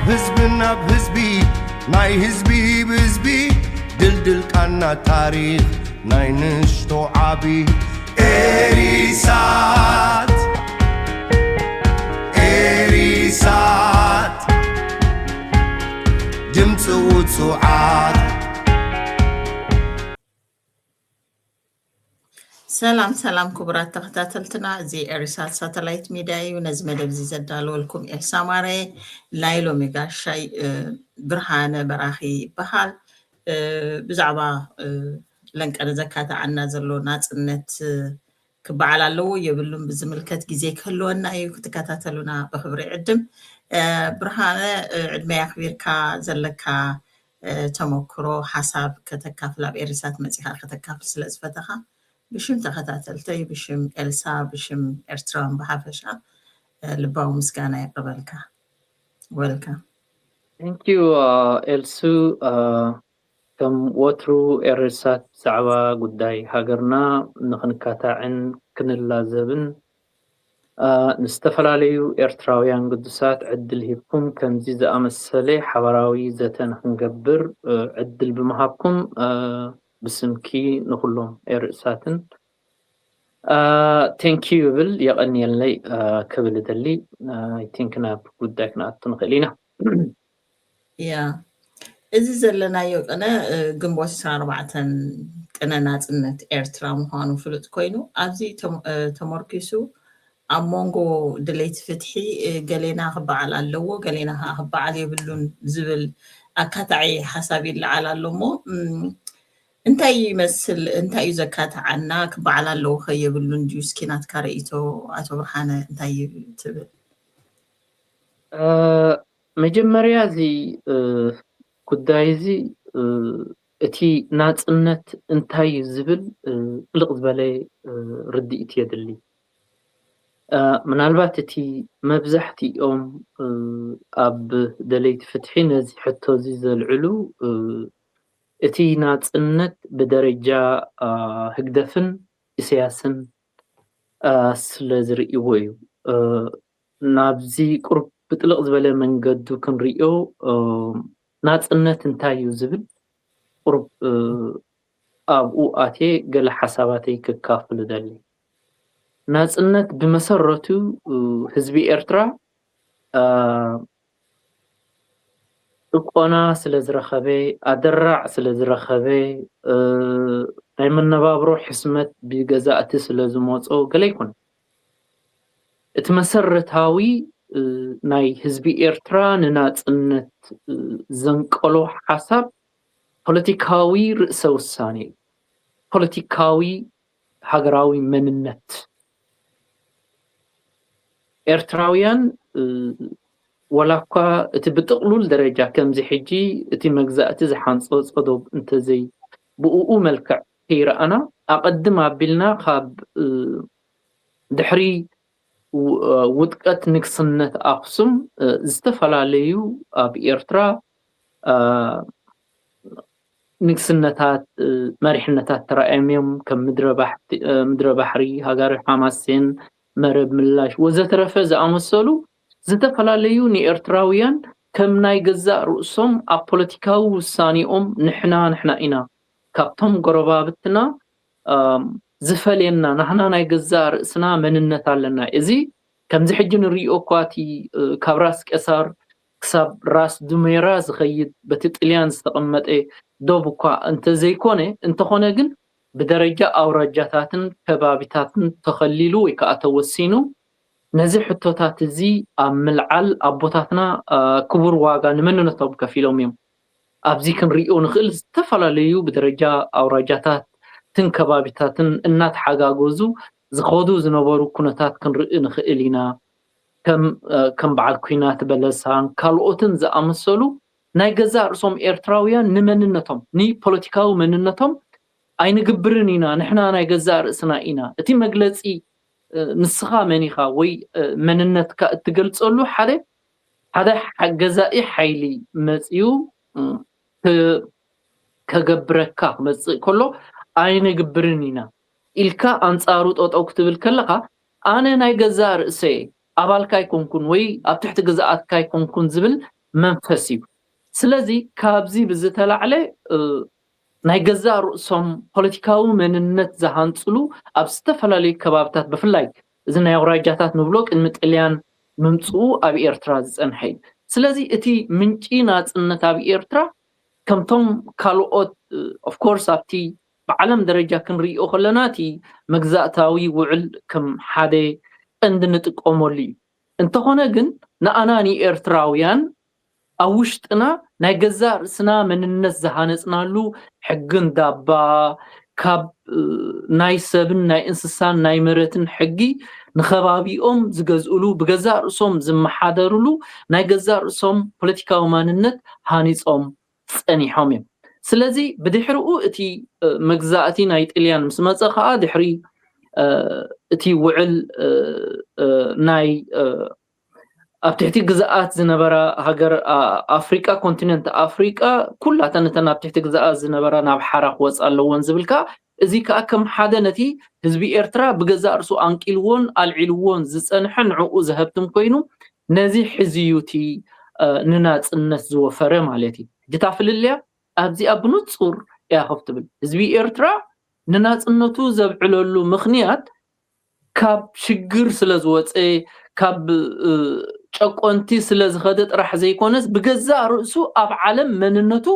ህዝቢ ናብ ህዝቢ ናይ ህዝቢ ብህዝቢ ድልድል ቃና ታሪኽ ናይ ንሽቶ ዓቢ ኤሪሳት ኤሪሳት ድምፂ ውፁዓት ሰላም ሰላም ክቡራት ተኸታተልትና፣ እዚ ኤሪሳት ሳተላይት ሚድያ እዩ። ነዚ መደብ እዚ ዘዳለወልኩም ኤልሳ ማረ። ናይ ሎሚ ጋሻይ ብርሃነ በራኺ ይበሃል። ብዛዕባ ለንቀነ ዘካተዓና ዘሎ ናፅነት ክበዓል ኣለዎ የብሉን ብዝምልከት ግዜ ክህልወና እዩ። ክትከታተሉና ብክብሪ ዕድም። ብርሃነ፣ ዕድመይ ኣኽቢርካ ዘለካ ተመክሮ ሓሳብ ከተካፍል ኣብ ኤሪሳት መፂኻ ከተካፍል ስለ ዝፈተኻ ብሽም ተኸታተልተይ ብሽም ኤልሳ ብሽም ኤርትራውን ብሓፈሻ ልባዊ ምስጋና የቅርበልካ። ወልካ Thank you ኤልሱ። ከም ወትሩ ኤሪሳት ብዛዕባ ጉዳይ ሃገርና ንክንካታዕን ክንላዘብን ንዝተፈላለዩ ኤርትራውያን ግዱሳት ዕድል ሂብኩም ከምዚ ዝኣመሰለ ሓባራዊ ዘተ ንክንገብር ዕድል ብምሃብኩም ብስምኪ ንኩሎም ኤሪሳትን thank you ይብል። የቐንየለይ ክብል እደሊ። I think ናብ ጉዳይ ክንኣቱ ንኽእል ኢና። ያ፣ እዚ ዘለናዮ ቅነ ግንቦት ዕስራን ኣርባዕተን ቅነ ናፅነት ኤርትራ ምዃኑ ፍሉጥ ኮይኑ ኣብዚ ተመርኪሱ ኣብ መንጎ ድሌት ፍትሒ ገሌና ክበዓል ኣለዎ ገሌና ከዓ ክበዓል የብሉን ዝብል ኣካታዒ ሓሳብ ይለዓል ኣሎ እሞ እንታይ ይመስል? እንታይ እዩ ዘካትዓና? ክበዓል ኣለዎ ከ የብሉን ድዩ? እስኪ ናትካ ርእይቶ ኣቶ ብርሃነ እንታይ እዩ ትብል? መጀመርያ እዚ ጉዳይ እዚ እቲ ናፅነት እንታይ እዩ ዝብል ፍልቕ ዝበለ ርድኢት የድሊ። ምናልባት እቲ መብዛሕትኦም ኣብ ደለይቲ ፍትሒ ነዚ ሕቶ እዚ ዘልዕሉ እቲ ናፅነት ብደረጃ ህግደፍን ኢሳያስን ስለ ዝርእይዎ እዩ። ናብዚ ቁሩብ ብጥልቕ ዝበለ መንገዱ ክንርእዮ ናፅነት እንታይ እዩ ዝብል ቁሩብ ኣብኡ ኣትየ ገለ ሓሳባተይ ክካፍል እደሊ። ናፅነት ብመሰረቱ ህዝቢ ኤርትራ ጭቆና ስለ ዝረኸበ፣ ኣደራዕ ስለ ዝረኸበ፣ ናይ መነባብሮ ሕስመት ብገዛእቲ ስለ ዝመጾ ገለ ኣይኮነን። እቲ መሰረታዊ ናይ ህዝቢ ኤርትራ ንናጽነት ዘንቀሎ ሓሳብ ፖለቲካዊ ርእሰ ውሳኔ እዩ። ፖለቲካዊ ሃገራዊ መንነት ኤርትራውያን ዋላ እኳ እቲ ብጥቕሉል ደረጃ ከምዚ ሕጂ እቲ መግዛእቲ ዝሓንፀፆ ዶብ እንተዘይ ብእኡ መልክዕ ከይረኣና ኣቐድም ኣቢልና ካብ ድሕሪ ውድቀት ንግስነት ኣክሱም ዝተፈላለዩ ኣብ ኤርትራ ንግስነታት መሪሕነታት ተራእዮም እዮም። ከም ምድረ ባሕሪ፣ ሃጋሪ ሓማሴን፣ መረብ ምላሽ ወዘተረፈ ዝኣመሰሉ ዝተፈላለዩ ንኤርትራውያን ከም ናይ ገዛእ ርእሶም ኣብ ፖለቲካዊ ውሳኔኦም ንሕና ንሕና ኢና ካብቶም ጎረባብትና ዝፈልየና ናህና ናይ ገዛእ ርእስና መንነት ኣለና። እዚ ከምዚ ሕጂ ንሪኦ እኳ እቲ ካብ ራስ ቄሳር ክሳብ ራስ ዱሜራ ዝኸይድ በቲ ጥልያን ዝተቐመጠ ዶብ እኳ እንተዘይኮነ እንተኾነ ግን ብደረጃ ኣውራጃታትን ከባቢታትን ተኸሊሉ ወይ ከዓ ተወሲኑ ነዚ ሕቶታት እዚ ኣብ ምልዓል ኣቦታትና ክቡር ዋጋ ንመንነቶም ከፊሎም እዮም። ኣብዚ ክንሪኦ ንኽእል ዝተፈላለዩ ብደረጃ ኣውራጃታትን ከባቢታትን እናተሓጋገዙ ዝኸዱ ዝነበሩ ኩነታት ክንርኢ ንኽእል ኢና። ከም በዓል ኩናት በለሳን ካልኦትን ዝኣመሰሉ ናይ ገዛእ ርእሶም ኤርትራውያን ንመንነቶም ንፖለቲካዊ መንነቶም ኣይንግብርን ኢና፣ ንሕና ናይ ገዛእ ርእስና ኢና። እቲ መግለፂ ንስኻ መን ኢኻ ወይ መንነትካ እትገልፀሉ ሓደ ሓደ ገዛኢ ሓይሊ መፅዩ ከገብረካ ክመፅእ ከሎ ኣይንግብርን ኢና ኢልካ ኣንፃሩ ጠጠው ክትብል ከለኻ ኣነ ናይ ገዛእ ርእሰይ ኣባልካ ኣይኮንኩን ወይ ኣብ ትሕቲ ግዝኣትካ ኣይኮንኩን ዝብል መንፈስ እዩ። ስለዚ ካብዚ ብዝተላዕለ ናይ ገዛእ ርእሶም ፖለቲካዊ መንነት ዝሃንፅሉ ኣብ ዝተፈላለዩ ከባብታት ብፍላይ እዚ ናይ ኣውራጃታት ንብሎ ቅድሚ ጥልያን ምምፅኡ ኣብ ኤርትራ ዝፀንሐ እዩ። ስለዚ እቲ ምንጪ ናፅነት ኣብ ኤርትራ ከምቶም ካልኦት ኦፍኮርስ ኣብቲ ብዓለም ደረጃ ክንሪኦ ከለና እቲ መግዛእታዊ ውዕል ከም ሓደ ቀንዲ ንጥቀመሉ እዩ። እንተኾነ ግን ንኣና ንኤርትራውያን ኣብ ውሽጥና ናይ ገዛእ ርእስና መንነት ዝሃነፅናሉ ሕግን ዳባ ካብ ናይ ሰብን ናይ እንስሳን ናይ መረትን ሕጊ ንከባቢኦም ዝገዝእሉ ብገዛእ ርእሶም ዝመሓደርሉ ናይ ገዛእ ርእሶም ፖለቲካዊ ማንነት ሃኒፆም ፀኒሖም እዮም። ስለዚ ብድሕሪኡ እቲ መግዛእቲ ናይ ጥልያን ምስ መፀ ከዓ ድሕሪ እቲ ውዕል ናይ ኣብ ትሕቲ ግዝኣት ዝነበራ ሃገር ኣፍሪቃ ኮንቲነንት ኣፍሪቃ ኩላተን እተን ኣብ ትሕቲ ግዝኣት ዝነበራ ናብ ሓራ ክወፃ ኣለዎን ዝብል ከዓ እዚ ከዓ ከም ሓደ ነቲ ህዝቢ ኤርትራ ብገዛእ ርእሱ ኣንቂልዎን ኣልዒልዎን ዝፀንሐ ንዕኡ ዘሀብትም ኮይኑ ነዚ ሕዚ እዩ እቲ ንናፅነት ዝወፈረ ማለት እዩ። ሕጂ እታ ፍልልያ ኣብዚኣ ብንፁር እያ ኮፍ ትብል። ህዝቢ ኤርትራ ንናፅነቱ ዘብዕለሉ ምኽንያት ካብ ሽግር ስለ ዝወፀ ካብ ጨቆንቲ ስለ ዝኸደ ጥራሕ ዘይኮነስ ብገዛእ ርእሱ ኣብ ዓለም መንነቱ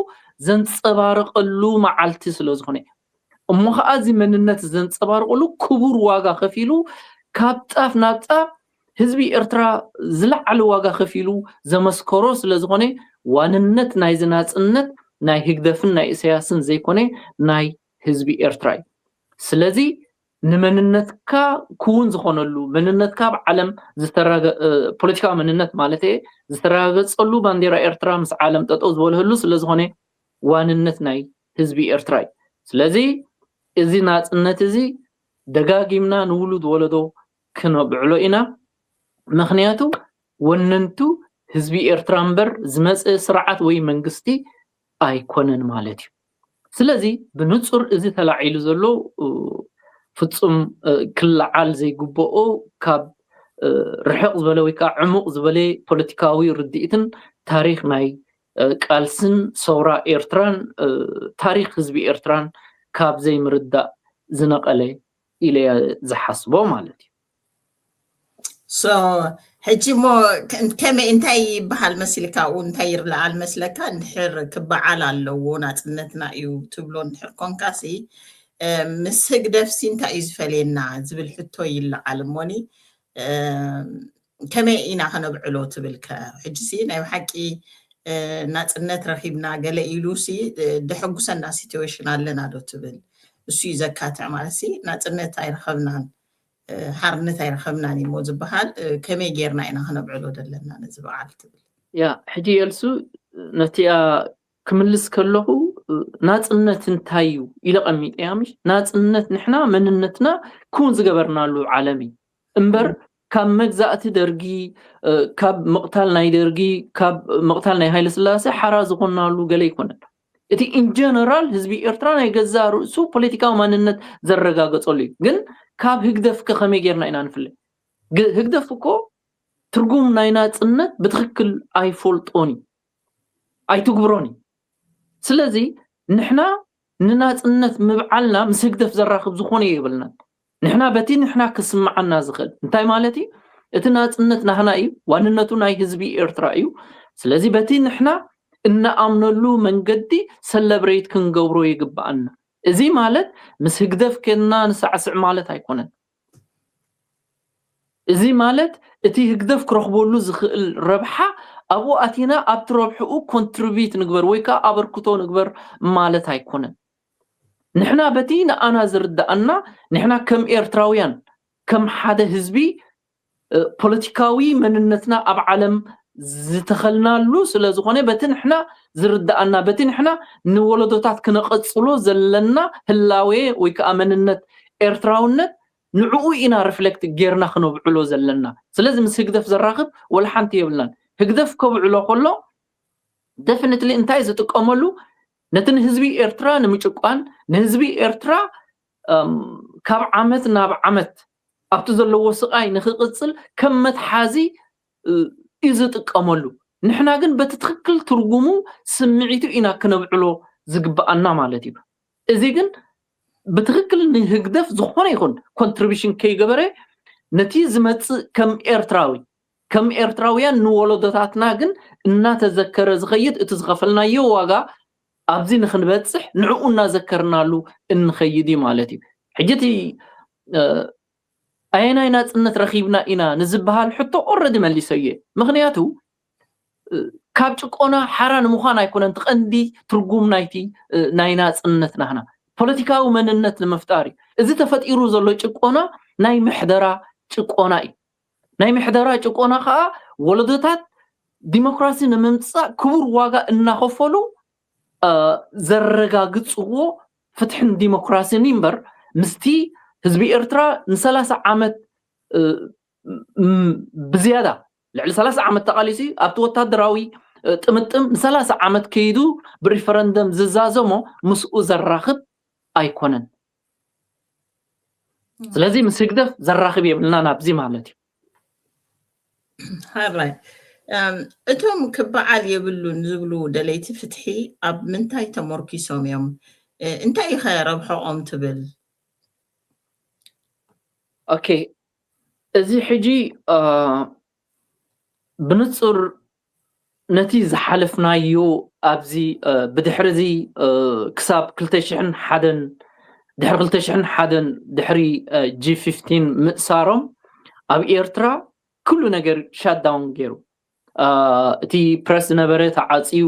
ዘንፀባርቐሉ መዓልቲ ስለ ዝኾነ እሞ ከዓ እዚ መንነት ዘንፀባርቐሉ ክቡር ዋጋ ከፊሉ ካብ ጫፍ ናብ ጫፍ ህዝቢ ኤርትራ ዝለዓለ ዋጋ ከፊሉ ዘመስከሮ ስለ ዝኾነ ዋንነት ናይዚ ናፅነት ናይ ህግደፍን ናይ ኢሳያስን ዘይኮነ ናይ ህዝቢ ኤርትራ እዩ። ስለዚ ንመንነትካ ክውን ዝኾነሉ መንነትካ ኣብ ዓለም ፖለቲካዊ መንነት ማለት ዝተረጋገፀሉ ባንዴራ ኤርትራ ምስ ዓለም ጠጠው ዝበልህሉ ስለዝኾነ ዋንነት ናይ ህዝቢ ኤርትራ እዩ። ስለዚ እዚ ናፅነት እዚ ደጋጊምና ንውሉድ ወለዶ ክነብዕሎ ኢና። ምኽንያቱ ወነንቱ ህዝቢ ኤርትራ እምበር ዝመፀ ስርዓት ወይ መንግስቲ ኣይኮነን ማለት እዩ። ስለዚ ብንፁር እዚ ተላዒሉ ዘሎ ፍፁም ክለዓል ዘይግብኦ ካብ ርሕቕ ዝበለ ወይ ከዓ ዕሙቕ ዝበለ ፖለቲካዊ ርድኢትን ታሪክ ናይ ቃልስን ሰውራ ኤርትራን ታሪክ ህዝቢ ኤርትራን ካብ ዘይምርዳእ ዝነቐለ ኢለ ዝሓስቦ ማለት እዩ። ሶ ሕጂ እሞ ከመይ እንታይ ይበሃል መሲልካ ኣብኡ እንታይ ይርለዓል መስለካ? እንድሕር ክበዓል ኣለዎ ናፅነትና እዩ ትብሎ እንድሕር ኮንካሲ ምስ ህግደፍሲ እንታይ እዩ ዝፈልየና ዝብል ሕቶ ይለዓል እሞኒ ከመይ ኢና ከነብዕሎ ትብልከ? ሕጂሲ ናይ ብሓቂ ናፅነት ረኺብና ገለ ኢሉሲ ደሐጉሰና ሲትዌሽን ኣለና ዶ ትብል? እሱ እዩ ዘካትዕ ማለት ሲ ናፅነት ኣይረኸብናን ሓርነት ኣይረኸብናን እሞ ዝበሃል ከመይ ጌርና ኢና ከነብዕሎ ዘለና ነዚ በዓል ትብል? ያ ሕጂ የልሱ ነቲኣ ክምልስ ከለኹ ናፅነት እንታይ እዩ ኢለ ቀሚጠያ ምሽ ናፅነት ንሕና መንነትና ክውን ዝገበርናሉ ዓለም እዩ እምበር ካብ መግዛእቲ ደርጊ ካብ ምቕታል ናይ ደርጊ ካብ ምቕታል ናይ ሃይለ ስላሴ ሓራ ዝኾንናሉ ገለ ኣይኮነን። እቲ ኢንጀነራል ህዝቢ ኤርትራ ናይ ገዛ ርእሱ ፖለቲካዊ ማንነት ዘረጋገፀሉ እዩ። ግን ካብ ህግደፍ ከ ከመይ ጌርና ኢና ንፍለ? ህግደፍ እኮ ትርጉም ናይ ናፅነት ብትክክል ኣይፈልጦን እዩ ኣይትግብሮን እዩ። ስለዚ ንሕና ንናፅነት ምብዓልና ምስ ህግደፍ ዘራኽብ ዝኾነ የብልናን። ንሕና በቲ ንሕና ክስምዓና ዝኽእል እንታይ ማለት እዩ? እቲ ናፅነት ናህና እዩ፣ ዋንነቱ ናይ ህዝቢ ኤርትራ እዩ። ስለዚ በቲ ንሕና እንኣምነሉ መንገዲ ሰለብሬት ክንገብሮ ይግብኣና። እዚ ማለት ምስ ህግደፍ ኬድና ንሳዕስዕ ማለት ኣይኮነን። እዚ ማለት እቲ ህግደፍ ክረኽበሉ ዝኽእል ረብሓ ኣብኡ ኣቲና ኣብቲ ረብሕኡ ኮንትሪቢዩት ንግበር ወይ ከዓ ኣበርክቶ ንግበር ማለት ኣይኮነን። ንሕና በቲ ንኣና ዝርድኣና ንሕና ከም ኤርትራውያን ከም ሓደ ህዝቢ ፖለቲካዊ መንነትና ኣብ ዓለም ዝተኸልናሉ ስለ ዝኾነ በቲ ንሕና ዝርድኣና በቲ ንሕና ንወለዶታት ክነቐፅሎ ዘለና ህላዌ ወይ ከዓ መንነት ኤርትራውነት ንዕኡ ኢና ሪፍሌክት ጌርና ክነብዕሎ ዘለና። ስለዚ ምስ ህግደፍ ዘራኽብ ወላ ሓንቲ የብልናን። ህግደፍ ከብዕሎ ከሎ ደፍኒትሊ እንታይ ዝጥቀመሉ ነቲ ንህዝቢ ኤርትራ ንምጭቋን ንህዝቢ ኤርትራ ካብ ዓመት ናብ ዓመት ኣብቲ ዘለዎ ስቓይ ንክቕፅል ከም መትሓዚ እዩ ዝጥቀመሉ። ንሕና ግን በቲ ትኽክል ትርጉሙ ስምዒቱ ኢና ክነብዕሎ ዝግብኣና ማለት እዩ። እዚ ግን ብትኽክል ንህግደፍ ዝኾነ ይኹን ኮንትሪቢሽን ከይገበረ ነቲ ዝመጽእ ከም ኤርትራዊ ከም ኤርትራውያን ንወለዶታትና ግን እናተዘከረ ዝኸይድ እቲ ዝኸፈልናዮ ዋጋ ኣብዚ ንክንበጽሕ ንዕኡ እናዘከርናሉ እንኸይድ እዩ ማለት እዩ። ሕጂ እቲ ኣየናይ ናጽነት ረኺብና ኢና ንዝበሃል ሕቶ ኦረዲ መሊሰ እየ። ምክንያቱ ካብ ጭቆና ሓራ ንምዃን ኣይኮነን ትቐንዲ ትርጉም ናይቲ ናይ ናጽነት ናህና ፖለቲካዊ መንነት ንምፍጣር እዩ። እዚ ተፈጢሩ ዘሎ ጭቆና ናይ ምሕደራ ጭቆና እዩ። ናይ ምሕደራ ጭቆና ከዓ ወለዶታት ዲሞክራሲ ንምምፃእ ክቡር ዋጋ እናኸፈሉ ዘረጋግፅዎ ፍትሕን ዲሞክራሲን እምበር ምስቲ ህዝቢ ኤርትራ ንሰላሳ ዓመት ብዝያዳ ልዕሊ ሰላሳ ዓመት ተቓሊሱ ኣብቲ ወታደራዊ ጥምጥም ንሰላሳ ዓመት ከይዱ ብሪፈረንደም ዝዛዘሞ ምስኡ ዘራኽብ ኣይኮነን። ስለዚ ምስ ህግደፍ ዘራኽብ የብልና ናብዚ ማለት እዩ። ሃራይ እቶም ክበዓል የብሉን ዝብሉ ደለይቲ ፍትሒ ኣብ ምንታይ ተመርኪሶም እዮም? እንታይ ኢኸ ረብሐኦም ትብል? ኦኬ፣ እዚ ሕጂ ብንጹር ነቲ ዝሓለፍናዮ ኣብዚ ብድሕሪ እዚ ክሳብ ክልተ ሽሕን ሓደን ድሕሪ ክልተ ሽሕን ሓደን ድሕሪ ጂ ፊፍቲን ምእሳሮም ኣብ ኤርትራ ኩሉ ነገር ሻትዳውን ገይሩ። እቲ ፕረስ ዝነበረ ተዓፅዩ፣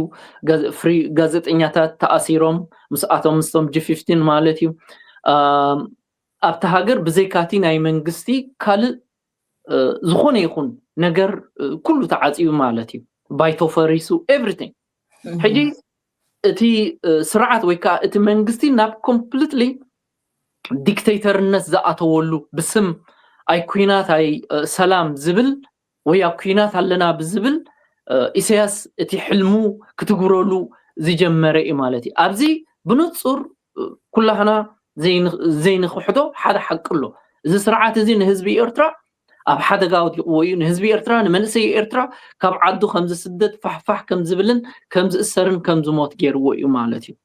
ፍሪ ጋዜጠኛታት ተኣሲሮም፣ ምስኣቶም ምስቶም ጂ ፊፍቲን ማለት እዩ። ኣብቲ ሃገር ብዘይካቲ ናይ መንግስቲ ካልእ ዝኾነ ይኹን ነገር ኩሉ ተዓፅዩ ማለት እዩ። ባይቶ ፈሪሱ፣ ኤቭሪቲንግ። ሕጂ እቲ ስርዓት ወይ ከዓ እቲ መንግስቲ ናብ ኮምፕሊትሊ ዲክቴተርነት ዝኣተወሉ ብስም ኣይ ኩናት ኣይ ሰላም ዝብል ወይ ኣብ ኩናት ኣለና ብዝብል ኢሳያስ እቲ ሕልሙ ክትግብረሉ ዝጀመረ እዩ ማለት እዩ። ኣብዚ ብንጹር ኩላህና ዘይንክሕዶ ሓደ ሓቂ ኣሎ። እዚ ስርዓት እዚ ንህዝቢ ኤርትራ ኣብ ሓደጋ ወዲቕዎ እዩ። ንህዝቢ ኤርትራ፣ ንመንእሰይ ኤርትራ ካብ ዓዱ ከም ዝስደድ ፋሕፋሕ ከም ዝብልን ከም ዝእሰርን ከም ዝሞት ገይርዎ እዩ ማለት እዩ።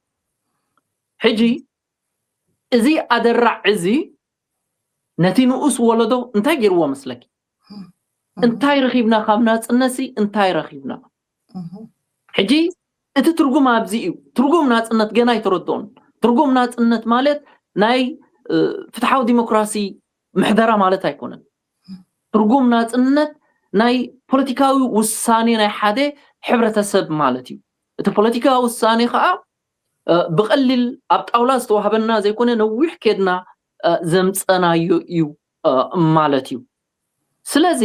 ሕጂ እዚ ኣደራዕ እዚ ነቲ ንኡስ ወለዶ እንታይ ገይርዎ መስለኪ? እንታይ ረኺብና ካብ ናጽነትሲ? እንታይ ረኺብና? ሕጂ እቲ ትርጉም ኣብዚ እዩ። ትርጉም ናጽነት ገና ኣይተረድኦን። ትርጉም ናጽነት ማለት ናይ ፍትሓዊ ዲሞክራሲ ምሕደራ ማለት ኣይኮነን። ትርጉም ናጽነት ናይ ፖለቲካዊ ውሳኔ ናይ ሓደ ሕብረተሰብ ማለት እዩ። እቲ ፖለቲካዊ ውሳኔ ከዓ ብቐሊል ኣብ ጣውላ ዝተዋህበና ዘይኮነ ነዊሕ ኬድና ዘምፀናዮ እዩ ማለት እዩ። ስለዚ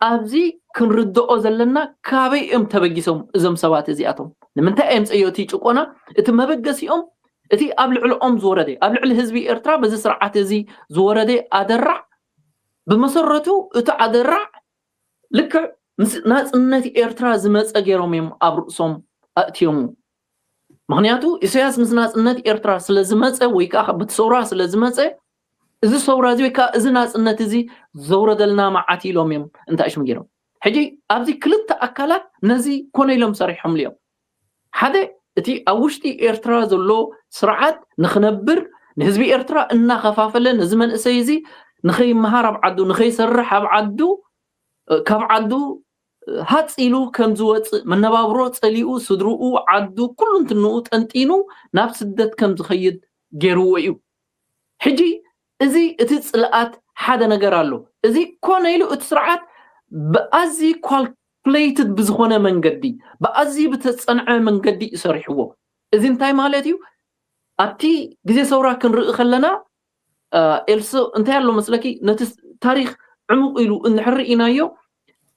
ኣብዚ ክንርድኦ ዘለና ካበይ እዮም ተበጊሶም እዞም ሰባት እዚኣቶም? ንምንታይ እዮም ፀዮ እቲ ጭቆና? እቲ መበገሲኦም እቲ ኣብ ልዕልኦም ዝወረደ ኣብ ልዕሊ ህዝቢ ኤርትራ በዚ ስርዓት እዚ ዝወረደ ኣደራዕ ብመሰረቱ እቲ ኣደራዕ ልክዕ ምስ ናጽነት ኤርትራ ዝመፀ ገይሮም እዮም ኣብ ርእሶም ኣእትዮሙ። ምክንያቱ ኢሳያስ ምስ ናጽነት ኤርትራ ስለ ዝመፀ ወይ ከዓ በቲ ሰውራ ስለ ዝመፀ እዚ ሰውራ እዚ ወይ ከዓ እዚ ናጽነት እዚ ዘውረደልና መዓት ኢሎም እዮም እንታይ ሽም ገይሮም። ሕጂ ኣብዚ ክልተ ኣካላት ነዚ ኮነ ኢሎም ሰሪሖምሉ እዮም። ሓደ እቲ ኣብ ውሽጢ ኤርትራ ዘሎ ስርዓት ንክነብር ንህዝቢ ኤርትራ እናኸፋፈለ ነዚ መንእሰይ እዚ ንኸይመሃር ኣብ ዓዱ ንኸይሰርሕ ኣብ ዓዱ ካብ ዓዱ ሃፅ ኢሉ ከም ዝወፅእ መነባብሮ ፀሊኡ ስድርኡ ዓዱ ኩሉ እንትንኡ ጠንጢኑ ናብ ስደት ከም ዝኸይድ ገይርዎ እዩ። ሕጂ እዚ እቲ ፅልኣት ሓደ ነገር ኣሎ። እዚ ኮነ ኢሉ እቲ ስርዓት ብኣዝዩ ካልኩሌትድ ብዝኾነ መንገዲ ብኣዝዩ ብተፀንዐ መንገዲ እዩ ሰሪሕዎ። እዚ እንታይ ማለት እዩ? ኣብቲ ግዜ ሰውራ ክንርኢ ከለና ኤልሶ እንታይ ኣሎ መስለኪ ነቲ ታሪክ ዕሙቕ ኢሉ እንድሕር ርኢናዮ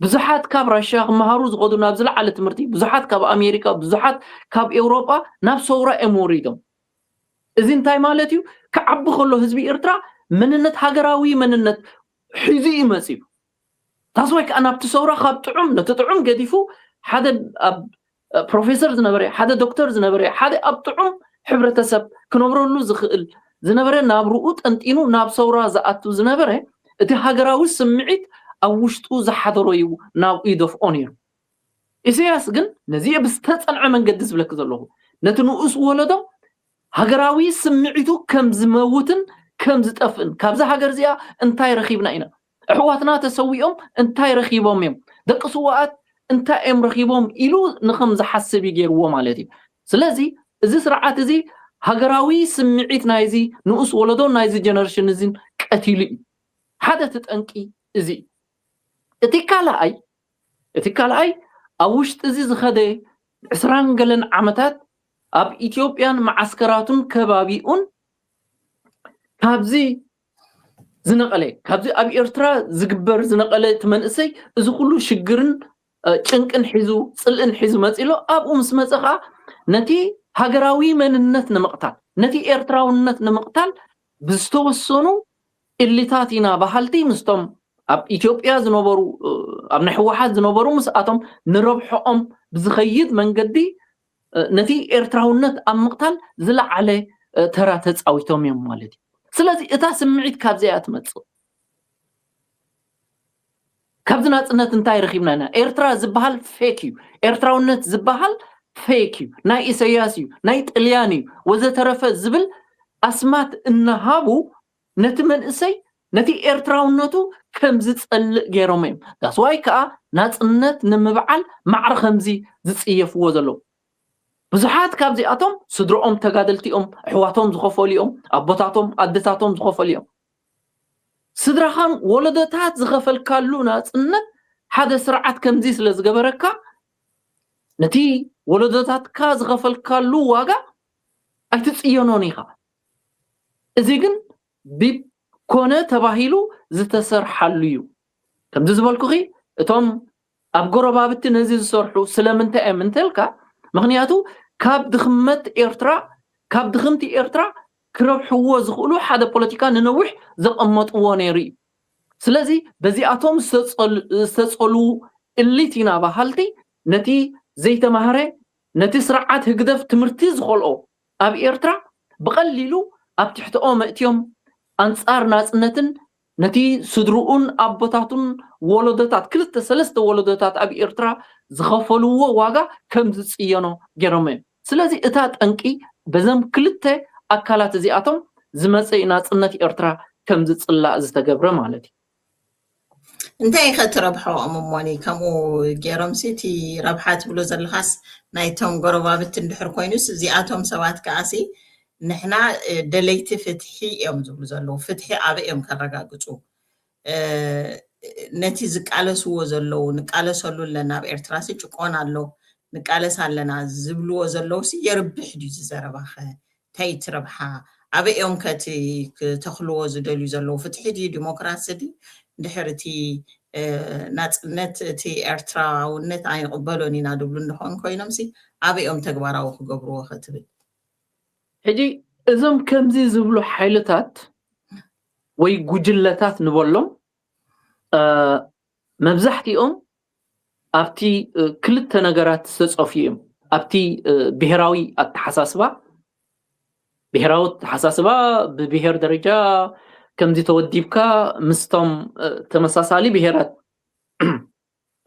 ብዙሓት ካብ ራሽያ ክመሃሩ ዝኸዱ ናብ ዝለዓለ ትምህርቲ ብዙሓት ካብ ኣሜሪካ ብዙሓት ካብ ኤውሮጳ ናብ ሰውራ እዮም ወሪዶም። እዚ እንታይ ማለት እዩ? ክዓቢ ከሎ ህዝቢ ኤርትራ መንነት ሃገራዊ መንነት ሒዙ እዩ መፅዩ። ታስዋይ ከዓ ናብቲ ሰውራ ካብ ጥዑም ነቲ ጥዑም ገዲፉ ሓደ ኣብ ፕሮፌሰር ዝነበረ ሓደ ዶክተር ዝነበረ ሓደ ኣብ ጥዑም ሕብረተሰብ ክነብረሉ ዝኽእል ዝነበረ ናብርኡ ጠንጢኑ ናብ ሰውራ ዝኣቱ ዝነበረ እቲ ሃገራዊ ስምዒት ኣብ ውሽጡ ዝሓደሮ እዩ ናብኡ ይደፍኦ ነይሩ። ኢሳያስ ግን ነዚ ብዝተጸንዐ መንገዲ ዝብለክ ዘለኹ፣ ነቲ ንኡስ ወለዶ ሃገራዊ ስምዒቱ ከም ዝመውትን ከም ዝጠፍእን፣ ካብዛ ሃገር እዚኣ እንታይ ረኺብና ኢና፣ ኣሕዋትና ተሰዊኦም እንታይ ረኺቦም እዮም፣ ደቂ ስውኣት እንታይ እዮም ረኺቦም ኢሉ ንኸም ዝሓስብ እዩ ገይርዎ ማለት እዩ። ስለዚ እዚ ስርዓት እዚ ሃገራዊ ስምዒት ናይዚ ንኡስ ወለዶ ናይዚ ጀነሬሽን እዚን ቀቲሉ እዩ። ሓደ እቲ ጠንቂ እዚ እዩ። እቲ ካልኣይ እቲ ካልኣይ ኣብ ውሽጢ እዚ ዝኸደ ዕስራን ገለን ዓመታት ኣብ ኢትዮጵያን መዓስከራቱን ከባቢኡን ካብዚ ዝነቐለ ካብዚ ኣብ ኤርትራ ዝግበር ዝነቐለ እቲ መንእሰይ እዚ ኩሉ ሽግርን ጭንቅን ሒዙ ጽልእን ሒዙ መጺሎ ኣብኡ ምስ መጸ ከዓ ነቲ ሃገራዊ መንነት ንምቕታል ነቲ ኤርትራውነት ንምቕታል ብዝተወሰኑ ኢሊታት ኢና በሃልቲ ምስቶም ኣብ ኢትዮጵያ ዝነበሩ ኣብ ናይ ህወሓት ዝነበሩ ምስኣቶም ንረብሖኦም ብዝኸይድ መንገዲ ነቲ ኤርትራውነት ኣብ ምቕታል ዝለዓለ ተራ ተፃዊቶም እዮም ማለት እዩ። ስለዚ እታ ስምዒት ካብዚኣ እያ ትመፅእ። ካብዚ ናፅነት እንታይ ረኺብና ኢና? ኤርትራ ዝበሃል ፌክ እዩ። ኤርትራውነት ዝበሃል ፌክ እዩ። ናይ ኢሳያስ እዩ፣ ናይ ጥልያን እዩ ወዘተረፈ ዝብል ኣስማት እናሃቡ ነቲ መንእሰይ ነቲ ኤርትራውነቱ ከም ዝጸልእ ገይሮም እዮም። ዳስዋይ ከዓ ናጽነት ንምብዓል ማዕረ ከምዚ ዝጽየፍዎ ዘለዉ። ብዙሓት ካብዚኣቶም ስድሮኦም ተጋደልቲ እዮም፣ ኣሕዋቶም ዝኸፈሉ እዮም፣ ኣቦታቶም ኣደታቶም ዝኸፈሉ እዮም። ስድራኻን ወለዶታት ዝኸፈልካሉ ናጽነት ሓደ ስርዓት ከምዚ ስለ ዝገበረካ ነቲ ወለዶታትካ ዝኸፈልካሉ ዋጋ ኣይትጽየኖን ኢኻ። እዚ ግን ብኮነ ተባሂሉ ዝተሰርሓሉ እዩ። ከምዚ ዝበልኩኺ እቶም ኣብ ጎረባብቲ ነዚ ዝሰርሑ ስለምንታይ እዮም እንተልካ፣ ምኽንያቱ ካብ ድኽመት ኤርትራ ካብ ድኽምቲ ኤርትራ ክረብሕዎ ዝኽእሉ ሓደ ፖለቲካ ንነዊሕ ዘቐመጥዎ ነይሩ እዩ። ስለዚ በዚኣቶም ዝተጸልዉ እሊት ኢና በሃልቲ ነቲ ዘይተማህረ ነቲ ስርዓት ህግደፍ ትምህርቲ ዝኸልኦ ኣብ ኤርትራ ብቐሊሉ ኣብ ትሕትኦም ኣእትዮም ኣንጻር ናጽነትን ነቲ ስድርኡን ኣቦታቱን ወለዶታት ክልተ ሰለስተ ወለዶታት ኣብ ኤርትራ ዝኸፈልዎ ዋጋ ከም ዝጽየኖ ገይሮም እዮም። ስለዚ እታ ጠንቂ በዘም ክልተ ኣካላት እዚኣቶም ዝመጸ እዩ ናጽነት ኤርትራ ከም ዝጽላእ ዝተገብረ ማለት እዩ። እንታይ ኢኸ ትረብሖ እምሞኒ ከምኡ ገይሮም ሲ እቲ ረብሓ ትብሎ ዘለኻስ ናይቶም ጎረባብቲ እንድሕር ኮይኑስ እዚኣቶም ሰባት ከኣሲ ንሕና ደለይቲ ፍትሒ እዮም ዝብሉ ዘለዉ። ፍትሒ ኣበይ እዮም ከረጋግፁ? ነቲ ዝቃለስዎ ዘለዉ ንቃለሰሉ ኣለና ኣብ ኤርትራ ሲ ጭቆን ኣሎ ንቃለስ ኣለና ዝብልዎ ዘለዉ ሲ የርብሕ ድዩ ዝዘረባኸ? እንታይ እቲ ረብሓ? ኣበይ እዮም ከቲ ክተኽልዎ ዝደልዩ ዘለዉ? ፍትሒ ድዩ ዲሞክራሲ ድዩ? እንድሕር እቲ ናፅነት እቲ ኤርትራውነት ኣይንቕበሎን ኢና ድብሉ እንደኾን ኮይኖም ሲ ኣበይ እዮም ተግባራዊ ክገብርዎ ከትብል? ሕጂ እዞም ከምዚ ዝብሉ ሓይልታት ወይ ጉጅለታት ንበሎም መብዛሕትኦም ኣብቲ ክልተ ነገራት ዝተፀፍዩ እዮም። ኣብቲ ብሄራዊ ኣተሓሳስባ ብሄራዊ ኣተሓሳስባ ብብሄር ደረጃ ከምዚ ተወዲብካ ምስቶም ተመሳሳሊ ብሄራት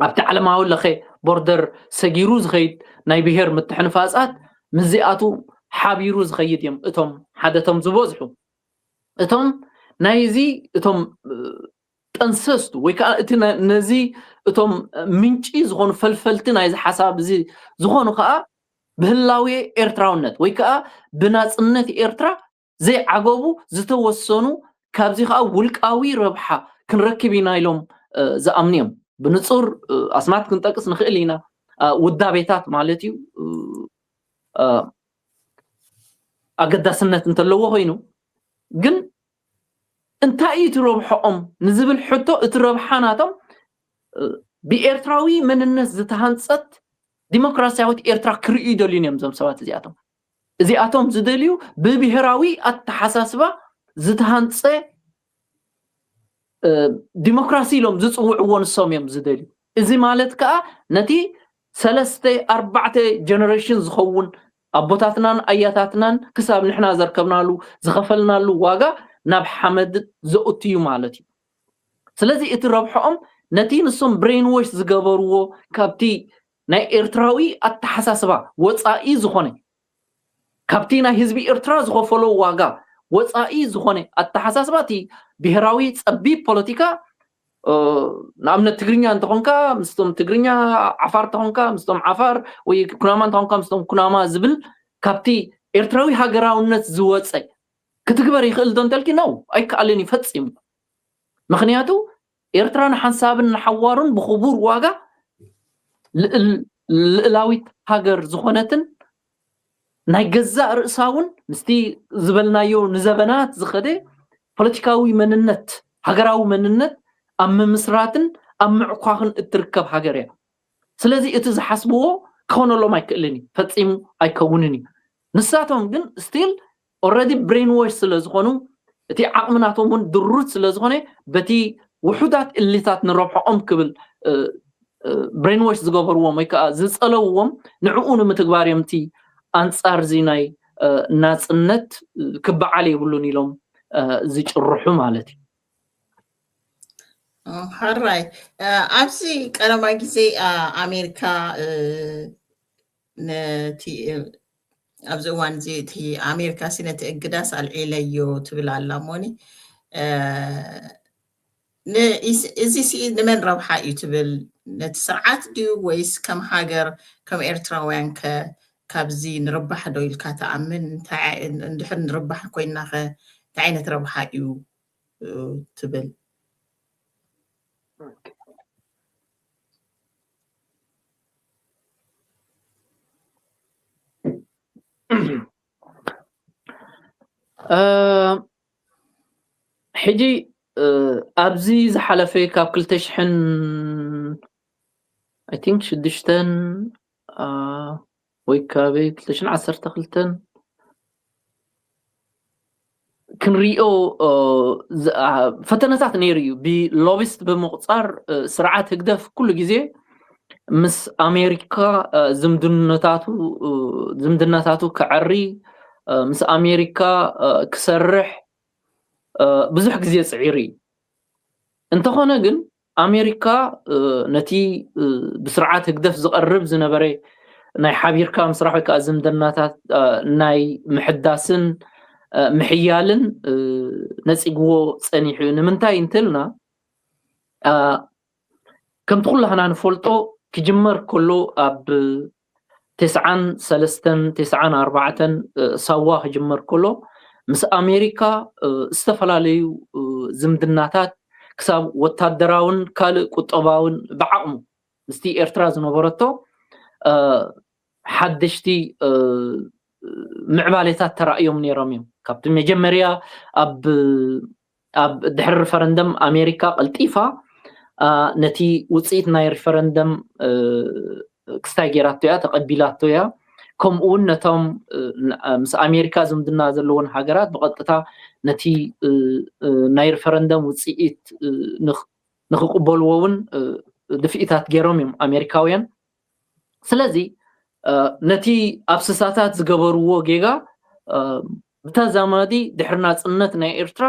ኣብቲ ዓለማዊ ለኸ ቦርደር ሰጊሩ ዝኸይድ ናይ ብሄር ምትሕንፋፃት ምስዚኣቱ ሓቢሩ ዝኸይድ እዮም። እቶም ሓደቶም ዝበዝሑ እቶም ናይዚ እቶም ጠንሰስቱ ወይ ከዓ እቲ ነዚ እቶም ምንጪ ዝኾኑ ፈልፈልቲ ናይዚ ሓሳብ እዚ ዝኾኑ ከዓ ብህላዌ ኤርትራውነት ወይ ከዓ ብናፅነት ኤርትራ ዘይዓገቡ ዝተወሰኑ ካብዚ ከዓ ውልቃዊ ረብሓ ክንረክብ ኢና ኢሎም ዝኣምኑ እዮም። ብንፁር ኣስማት ክንጠቅስ ንኽእል ኢና። ውዳቤታት ማለት እዩ። ኣገዳስነት እንተለዎ ኮይኑ ግን እንታይ እዩ እቲ ረብሐኦም ንዝብል ሕቶ እቲ ረብሓ ናቶም ብኤርትራዊ መንነት ዝተሃንፀት ዲሞክራሲያዊት ኤርትራ ክርእዩ ይደልዩን እዮም እዞም ሰባት እዚኣቶም። እዚኣቶም ዝደልዩ ብብሄራዊ ኣተሓሳስባ ዝተሃንፀ ዲሞክራሲ ኢሎም ዝፅውዕዎ ንሶም እዮም ዝደልዩ። እዚ ማለት ከዓ ነቲ ሰለስተ ኣርባዕተ ጀነሬሽን ዝኸውን ኣቦታትናን ኣያታትናን ክሳብ ንሕና ዘርከብናሉ ዝኸፈልናሉ ዋጋ ናብ ሓመድ ዘእቱ እዩ ማለት እዩ። ስለዚ እቲ ረብሐኦም ነቲ ንሶም ብሬንዎሽ ዝገበርዎ ካብቲ ናይ ኤርትራዊ ኣተሓሳስባ ወፃኢ ዝኾነ፣ ካብቲ ናይ ህዝቢ ኤርትራ ዝኸፈሎ ዋጋ ወፃኢ ዝኾነ ኣተሓሳስባ፣ እቲ ብሄራዊ ፀቢብ ፖለቲካ፣ ንኣብነት ትግርኛ እንተኾንካ ምስቶም ትግርኛ፣ ዓፋር እንተኾንካ ምስቶም ዓፋር፣ ወይ ኩናማ እንተኾንካ ምስቶም ኩናማ ዝብል፣ ካብቲ ኤርትራዊ ሃገራውነት ዝወፀ ክትግበር ይኽእል ዶ እንተልኪ፣ ነው፣ ኣይከኣልን እዩ ፈፂሙ። ምኽንያቱ ኤርትራ ንሓንሳብን ንሓዋሩን ብኽቡር ዋጋ ልእላዊት ሃገር ዝኾነትን ናይ ገዛእ ርእሳ እውን ምስቲ ዝበልናዮ ንዘበናት ዝኸደ ፖለቲካዊ መንነት፣ ሃገራዊ መንነት ኣብ ምምስራትን ኣብ ምዕኳኽን እትርከብ ሃገር እያ። ስለዚ እቲ ዝሓስብዎ ክኾነሎም ኣይክእልን እዩ፣ ፈፂሙ ኣይከውንን እዩ። ንሳቶም ግን still already brainwash ስለ ዝኾኑ፣ እቲ ዓቕሚ ናቶም እውን ድሩት ስለ ዝኾነ፣ በቲ ውሑዳት እሊታት ንረብሖኦም ክብል brainwash ዝገበርዎም ወይ ከዓ ዝፀለውዎም ንዕኡ ንምትግባር እዮም እቲ ኣንፃር እዚ ናይ ናፅነት ክበዓል የብሉን ኢሎም ዝጭርሑ ማለት እዩ። ሕራይ፣ ኣብዚ ቀደማይ ግዜ ኣሜሪካ ነቲ ኣብዚ እዋን እዚ እቲ ኣሜሪካ ሲ ነቲ እግዳስ ኣልዒለዮ ትብል ኣላ እሞኒ፣ እዚ ሲ ንመን ረብሓ እዩ ትብል? ነቲ ስርዓት ድዩ ወይስ ከም ሃገር፣ ከም ኤርትራውያን ከ ካብዚ ንርባሕ ዶ ኢልካ ትኣምን? እንድሕር ንርባሕ ኮይና ከ እንታይ ዓይነት ረብሓ እዩ ትብል? ሕጂ ኣብዚ ዝሓለፈ ካብ ክልተ ሽሕን I think ሽዱሽተን ወይ ካብ ክልተ ሽሕን ዓሰርተ ክልተን ክንሪኦ ፈተነታት ነይሩ እዩ። ብሎቢስት ብምቁፃር ስርዓት ህግደፍ ኩሉ ግዜ ምስ ኣሜሪካ ዝምድነታቱ ዝምድናታቱ ክዐሪ፣ ምስ ኣሜሪካ ክሰርሕ ብዙሕ ግዜ ፅዒሩ እዩ። እንተኾነ ግን ኣሜሪካ ነቲ ብስርዓት ህግደፍ ዝቐርብ ዝነበረ ናይ ሓቢርካ ምስራሕ ወይ ከዓ ዝምድናታት ናይ ምሕዳስን ምሕያልን ነፂግዎ ፀኒሑ እዩ። ንምንታይ እንተልና፣ ከምቲ ኩላህና ንፈልጦ ክጅመር ከሎ ኣብ ተስዓን ሰለስተን ተስዓን ኣርባዕተን ሳዋ ክጅመር ከሎ ምስ ኣሜሪካ ዝተፈላለዩ ዝምድናታት ክሳብ ወታደራውን ካልእ ቁጠባውን ብዓቕሙ ምስቲ ኤርትራ ዝነበረቶ ሓደሽቲ ምዕባሌታት ተራእዮም ነይሮም እዮም። ካብቲ መጀመርያ ኣብ ኣብ ድሕሪ ሪፈረንደም ኣሜሪካ ቀልጢፋ ነቲ ውፅኢት ናይ ሪፈረንደም ክስታይ ገይራቶ እያ፣ ተቐቢላቶ እያ። ከምኡ እውን ነቶም ምስ ኣሜሪካ ዝምድና ዘለዎን ሃገራት ብቐጥታ ነቲ ናይ ሪፈረንደም ውፅኢት ንክቕበልዎ እውን ድፍኢታት ገይሮም እዮም ኣሜሪካውያን። ስለዚ ነቲ ኣብ ስሳታት ዝገበርዎ ጌጋ ብተዛማዲ ድሕሪ ናፅነት ናይ ኤርትራ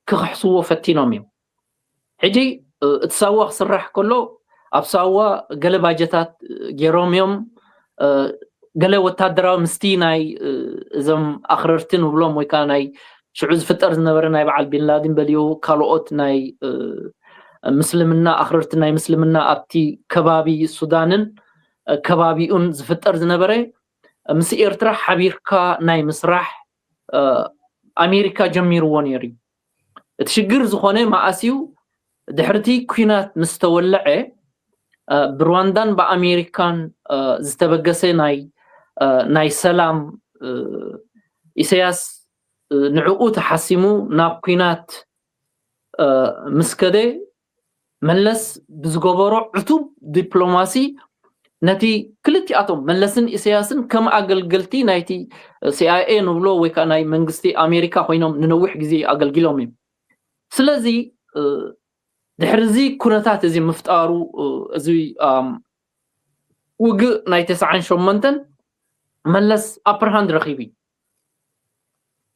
ክኽሕስዎ ፈቲኖም እዮም። ሕጂ እቲ ሳዋ ክስራሕ ከሎ ኣብ ሳዋ ገለ ባጀታት ገይሮም እዮም። ገለ ወታደራዊ ምስቲ ናይ እዞም ኣኽረርቲ ንብሎም ወይ ከዓ ናይ ሽዑ ዝፍጠር ዝነበረ ናይ በዓል ቢንላዲን በልዮ ካልኦት ናይ ምስልምና ኣኽረርቲ ናይ ምስልምና ኣብቲ ከባቢ ሱዳንን ከባቢኡን ዝፍጠር ዝነበረ ምስ ኤርትራ ሓቢርካ ናይ ምስራሕ ኣሜሪካ ጀሚርዎ ነይሩ እዩ። እቲ ሽግር ዝኾነ መኣስ እዩ? ድሕርቲ ኩናት ምስ ተወለዐ ብሩዋንዳን ብኣሜሪካን ዝተበገሰ ናይ ናይ ሰላም ኢሳያስ ንዕኡ ተሓሲሙ ናብ ኩናት ምስ ከደ መለስ ብዝገበሮ ዕቱብ ዲፕሎማሲ ነቲ ክልቲኣቶም መለስን ኢሳያስን ከም ኣገልገልቲ ናይቲ ሲኣይኤ ንብሎ ወይ ከዓ ናይ መንግስቲ ኣሜሪካ ኮይኖም ንነዊሕ ግዜ ኣገልጊሎም እዮም። ስለዚ ድሕሪ እዚ ኩነታት እዚ ምፍጣሩ እዚ ውግእ ናይ ተስዓን ሸሞንተን መለስ ኣፐርሃንድ ረኺቡ እዩ።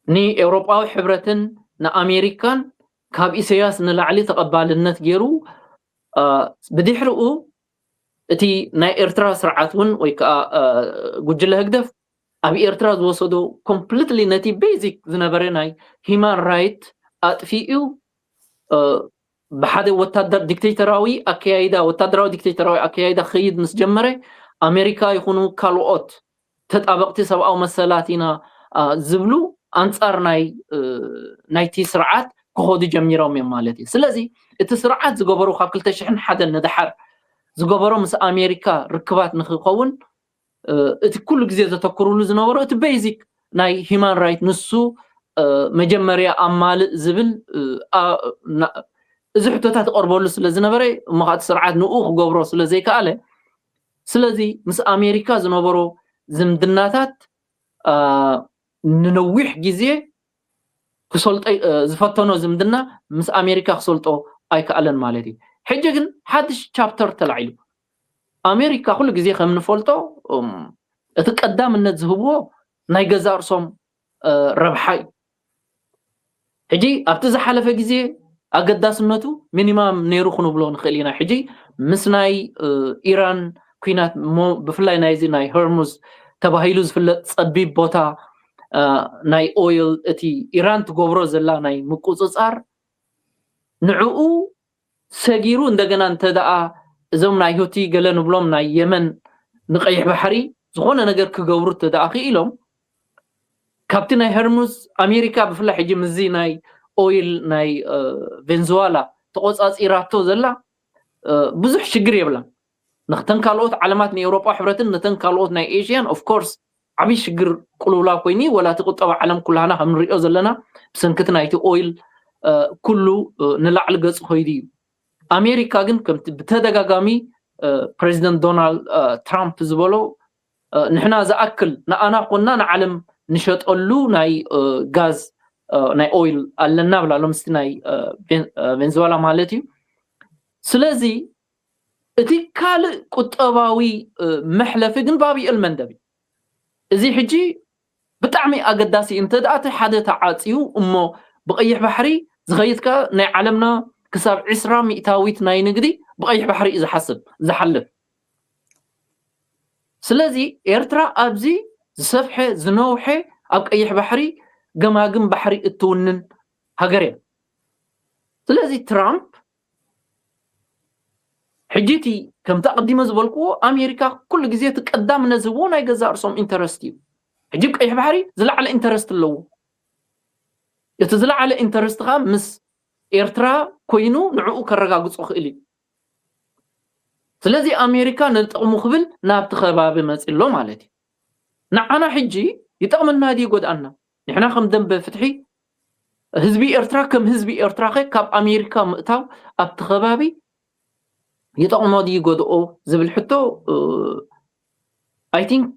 ንኤውሮጳዊ ሕብረትን ንኣሜሪካን ካብ ኢሳያስ ንላዕሊ ተቐባልነት ገይሩ ብድሕሪኡ እቲ ናይ ኤርትራ ስርዓት እውን ወይ ከዓ ጉጅለ ህግደፍ ኣብ ኤርትራ ዝወሰዶ ኮምፕሊትሊ ነቲ ቤዚክ ዝነበረ ናይ ሂማን ራይት ኣጥፊኡ ብሓደ ወታደር ዲክቴተራዊ ኣከያይዳ ወታደራዊ ዲክቴተራዊ ኣከያይዳ ክኸይድ ምስ ጀመረ ኣሜሪካ ይኹኑ ካልኦት ተጣበቕቲ ሰብኣዊ መሰላት ኢና ዝብሉ ኣንፃር ናይ ናይቲ ስርዓት ክኸዱ ጀሚሮም እዮም ማለት እዩ። ስለዚ እቲ ስርዓት ዝገበሩ ካብ ክልተ ሽሕን ሓደን ንደሓር ዝገበሮ ምስ ኣሜሪካ ርክባት ንክኸውን እቲ ኩሉ ግዜ ዘተኩርሉ ዝነበሩ እቲ ቤዚክ ናይ ሂማን ራይት ንሱ መጀመርያ ኣማልእ ዝብል እዚ ሕቶታት ይቐርበሉ ስለ ዝነበረ እሞ እቲ ስርዓት ንኡ ክገብሮ ስለ ዘይከኣለ ስለዚ ምስ ኣሜሪካ ዝነበሮ ዝምድናታት ንነዊሕ ግዜ ክሰልጦ ዝፈተኖ ዝምድና ምስ ኣሜሪካ ክሰልጦ ኣይከኣለን ማለት እዩ። ሕጂ ግን ሓድሽ ቻፕተር ተላዒሉ ኣሜሪካ ኩሉ ግዜ ከም ንፈልጦ እቲ ቀዳምነት ዝህብዎ ናይ ገዛ እርሶም ረብሓ እዩ። ሕጂ ኣብቲ ዝሓለፈ ግዜ ኣገዳስነቱ ሚኒማም ነይሩ ክንብሎ ንኽእል ኢና። ሕጂ ምስ ናይ ኢራን ኩናት ብፍላይ ናይዚ ናይ ሆርሙዝ ተባሂሉ ዝፍለጥ ጸቢብ ቦታ ናይ ኦይል እቲ ኢራን ትገብሮ ዘላ ናይ ምቁፅፃር ንዕኡ ሰጊሩ እንደገና እንተ ደኣ እዞም ናይ ሁቲ ገለ ንብሎም ናይ የመን ንቀይሕ ባሕሪ ዝኾነ ነገር ክገብሩ እንተ ደኣ ክኢሎም ካብቲ ናይ ሆርሙዝ ኣሜሪካ ብፍላይ ሕጂ ምስዚ ናይ ኦይል ናይ ቬንዙዋላ ተቆፃፂራቶ ዘላ ብዙሕ ሽግር የብላን። ንክተን ካልኦት ዓለማት ንኤውሮጳ ሕብረትን ነተን ካልኦት ናይ ኤሽያን ኦፍኮርስ ዓብዪ ሽግር ቅልውላ ኮይኑ ወላ እቲ ቁጠባ ዓለም ኩላህና ከም ንሪኦ ዘለና ብሰንክቲ ናይቲ ኦይል ኩሉ ንላዕሊ ገፁ ኮይዱ እዩ። ኣሜሪካ ግን ከምቲ ብተደጋጋሚ ፕሬዚደንት ዶናልድ ትራምፕ ዝበሎ ንሕና ዝኣክል ንኣና ኮና ንዓለም ንሸጠሉ ናይ ጋዝ ናይ ኦይል ኣለና ብላ ሎምስቲ ናይ ቬንዙዋላ ማለት እዩ። ስለዚ እቲ ካልእ ቁጠባዊ መሕለፊ ግን ባብ ኤል መንደብ እዩ። እዚ ሕጂ ብጣዕሚ ኣገዳሲ እዩ። እንተ ደኣ እቲ ሓደ ተዓፅዩ እሞ ብቐይሕ ባሕሪ ዝኸይድ ከኣ ናይ ዓለምና ክሳብ ዕስራ ሚእታዊት ናይ ንግዲ ብቐይሕ ባሕሪ እዩ ዝሓስብ ዝሓልፍ። ስለዚ ኤርትራ ኣብዚ ዝሰፍሐ ዝነውሐ ኣብ ቀይሕ ባሕሪ ገማግም ባሕሪ እትውንን ሃገር እያ። ስለዚ ትራምፕ ሕጂ እቲ ከምቲ ኣቐዲመ ዝበልክዎ ኣሜሪካ ኩሉ ግዜ እቲ ቀዳምነት ዝህብዎ ናይ ገዛእ ርእሶም ኢንተረስት እዩ። ሕጂ ቀይሕ ባሕሪ ዝለዓለ ኢንተረስት ኣለዎ። እቲ ዝለዓለ ኢንተረስት ከዓ ምስ ኤርትራ ኮይኑ ንዕኡ ከረጋግጾ ክእል እዩ። ስለዚ ኣሜሪካ ንጥቕሙ ክብል ናብቲ ከባቢ መፂ ኣሎ ማለት እዩ። ንዓና ሕጂ ይጠቕመና ድዩ ይጎድኣና? ንሕና ከም ደንበ ፍትሒ ህዝቢ ኤርትራ ከም ህዝቢ ኤርትራ ከ ካብ ኣሜሪካ ምእታው ኣብቲ ከባቢ ይጠቕሞ ድዩ ይጎድኦ ዝብል ሕቶ I think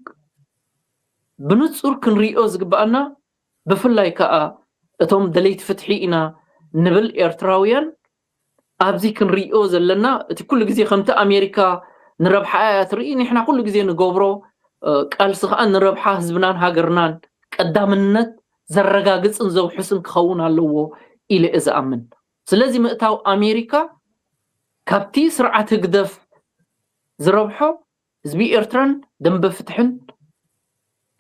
ብንጹር ክንሪኦ ዝግበኣና ብፍላይ ከኣ እቶም ደለይቲ ፍትሒ ኢና ንብል ኤርትራውያን ኣብዚ ክንሪኦ ዘለና እቲ ኩሉ ግዜ ከምቲ ኣሜሪካ ንረብሓ እያ ትርኢ ንሕና ኩሉ ግዜ ንገብሮ ቃልሲ ከኣ ንረብሓ ህዝብናን ሃገርናን ቀዳምነት ዘረጋግጽን ዘውሕስን ክኸውን ኣለዎ ኢለ እየ ዝኣምን። ስለዚ ምእታው ኣሜሪካ ካብቲ ስርዓት ህግደፍ ዝረብሖ ህዝቢ ኤርትራን ደንበ ፍትሕን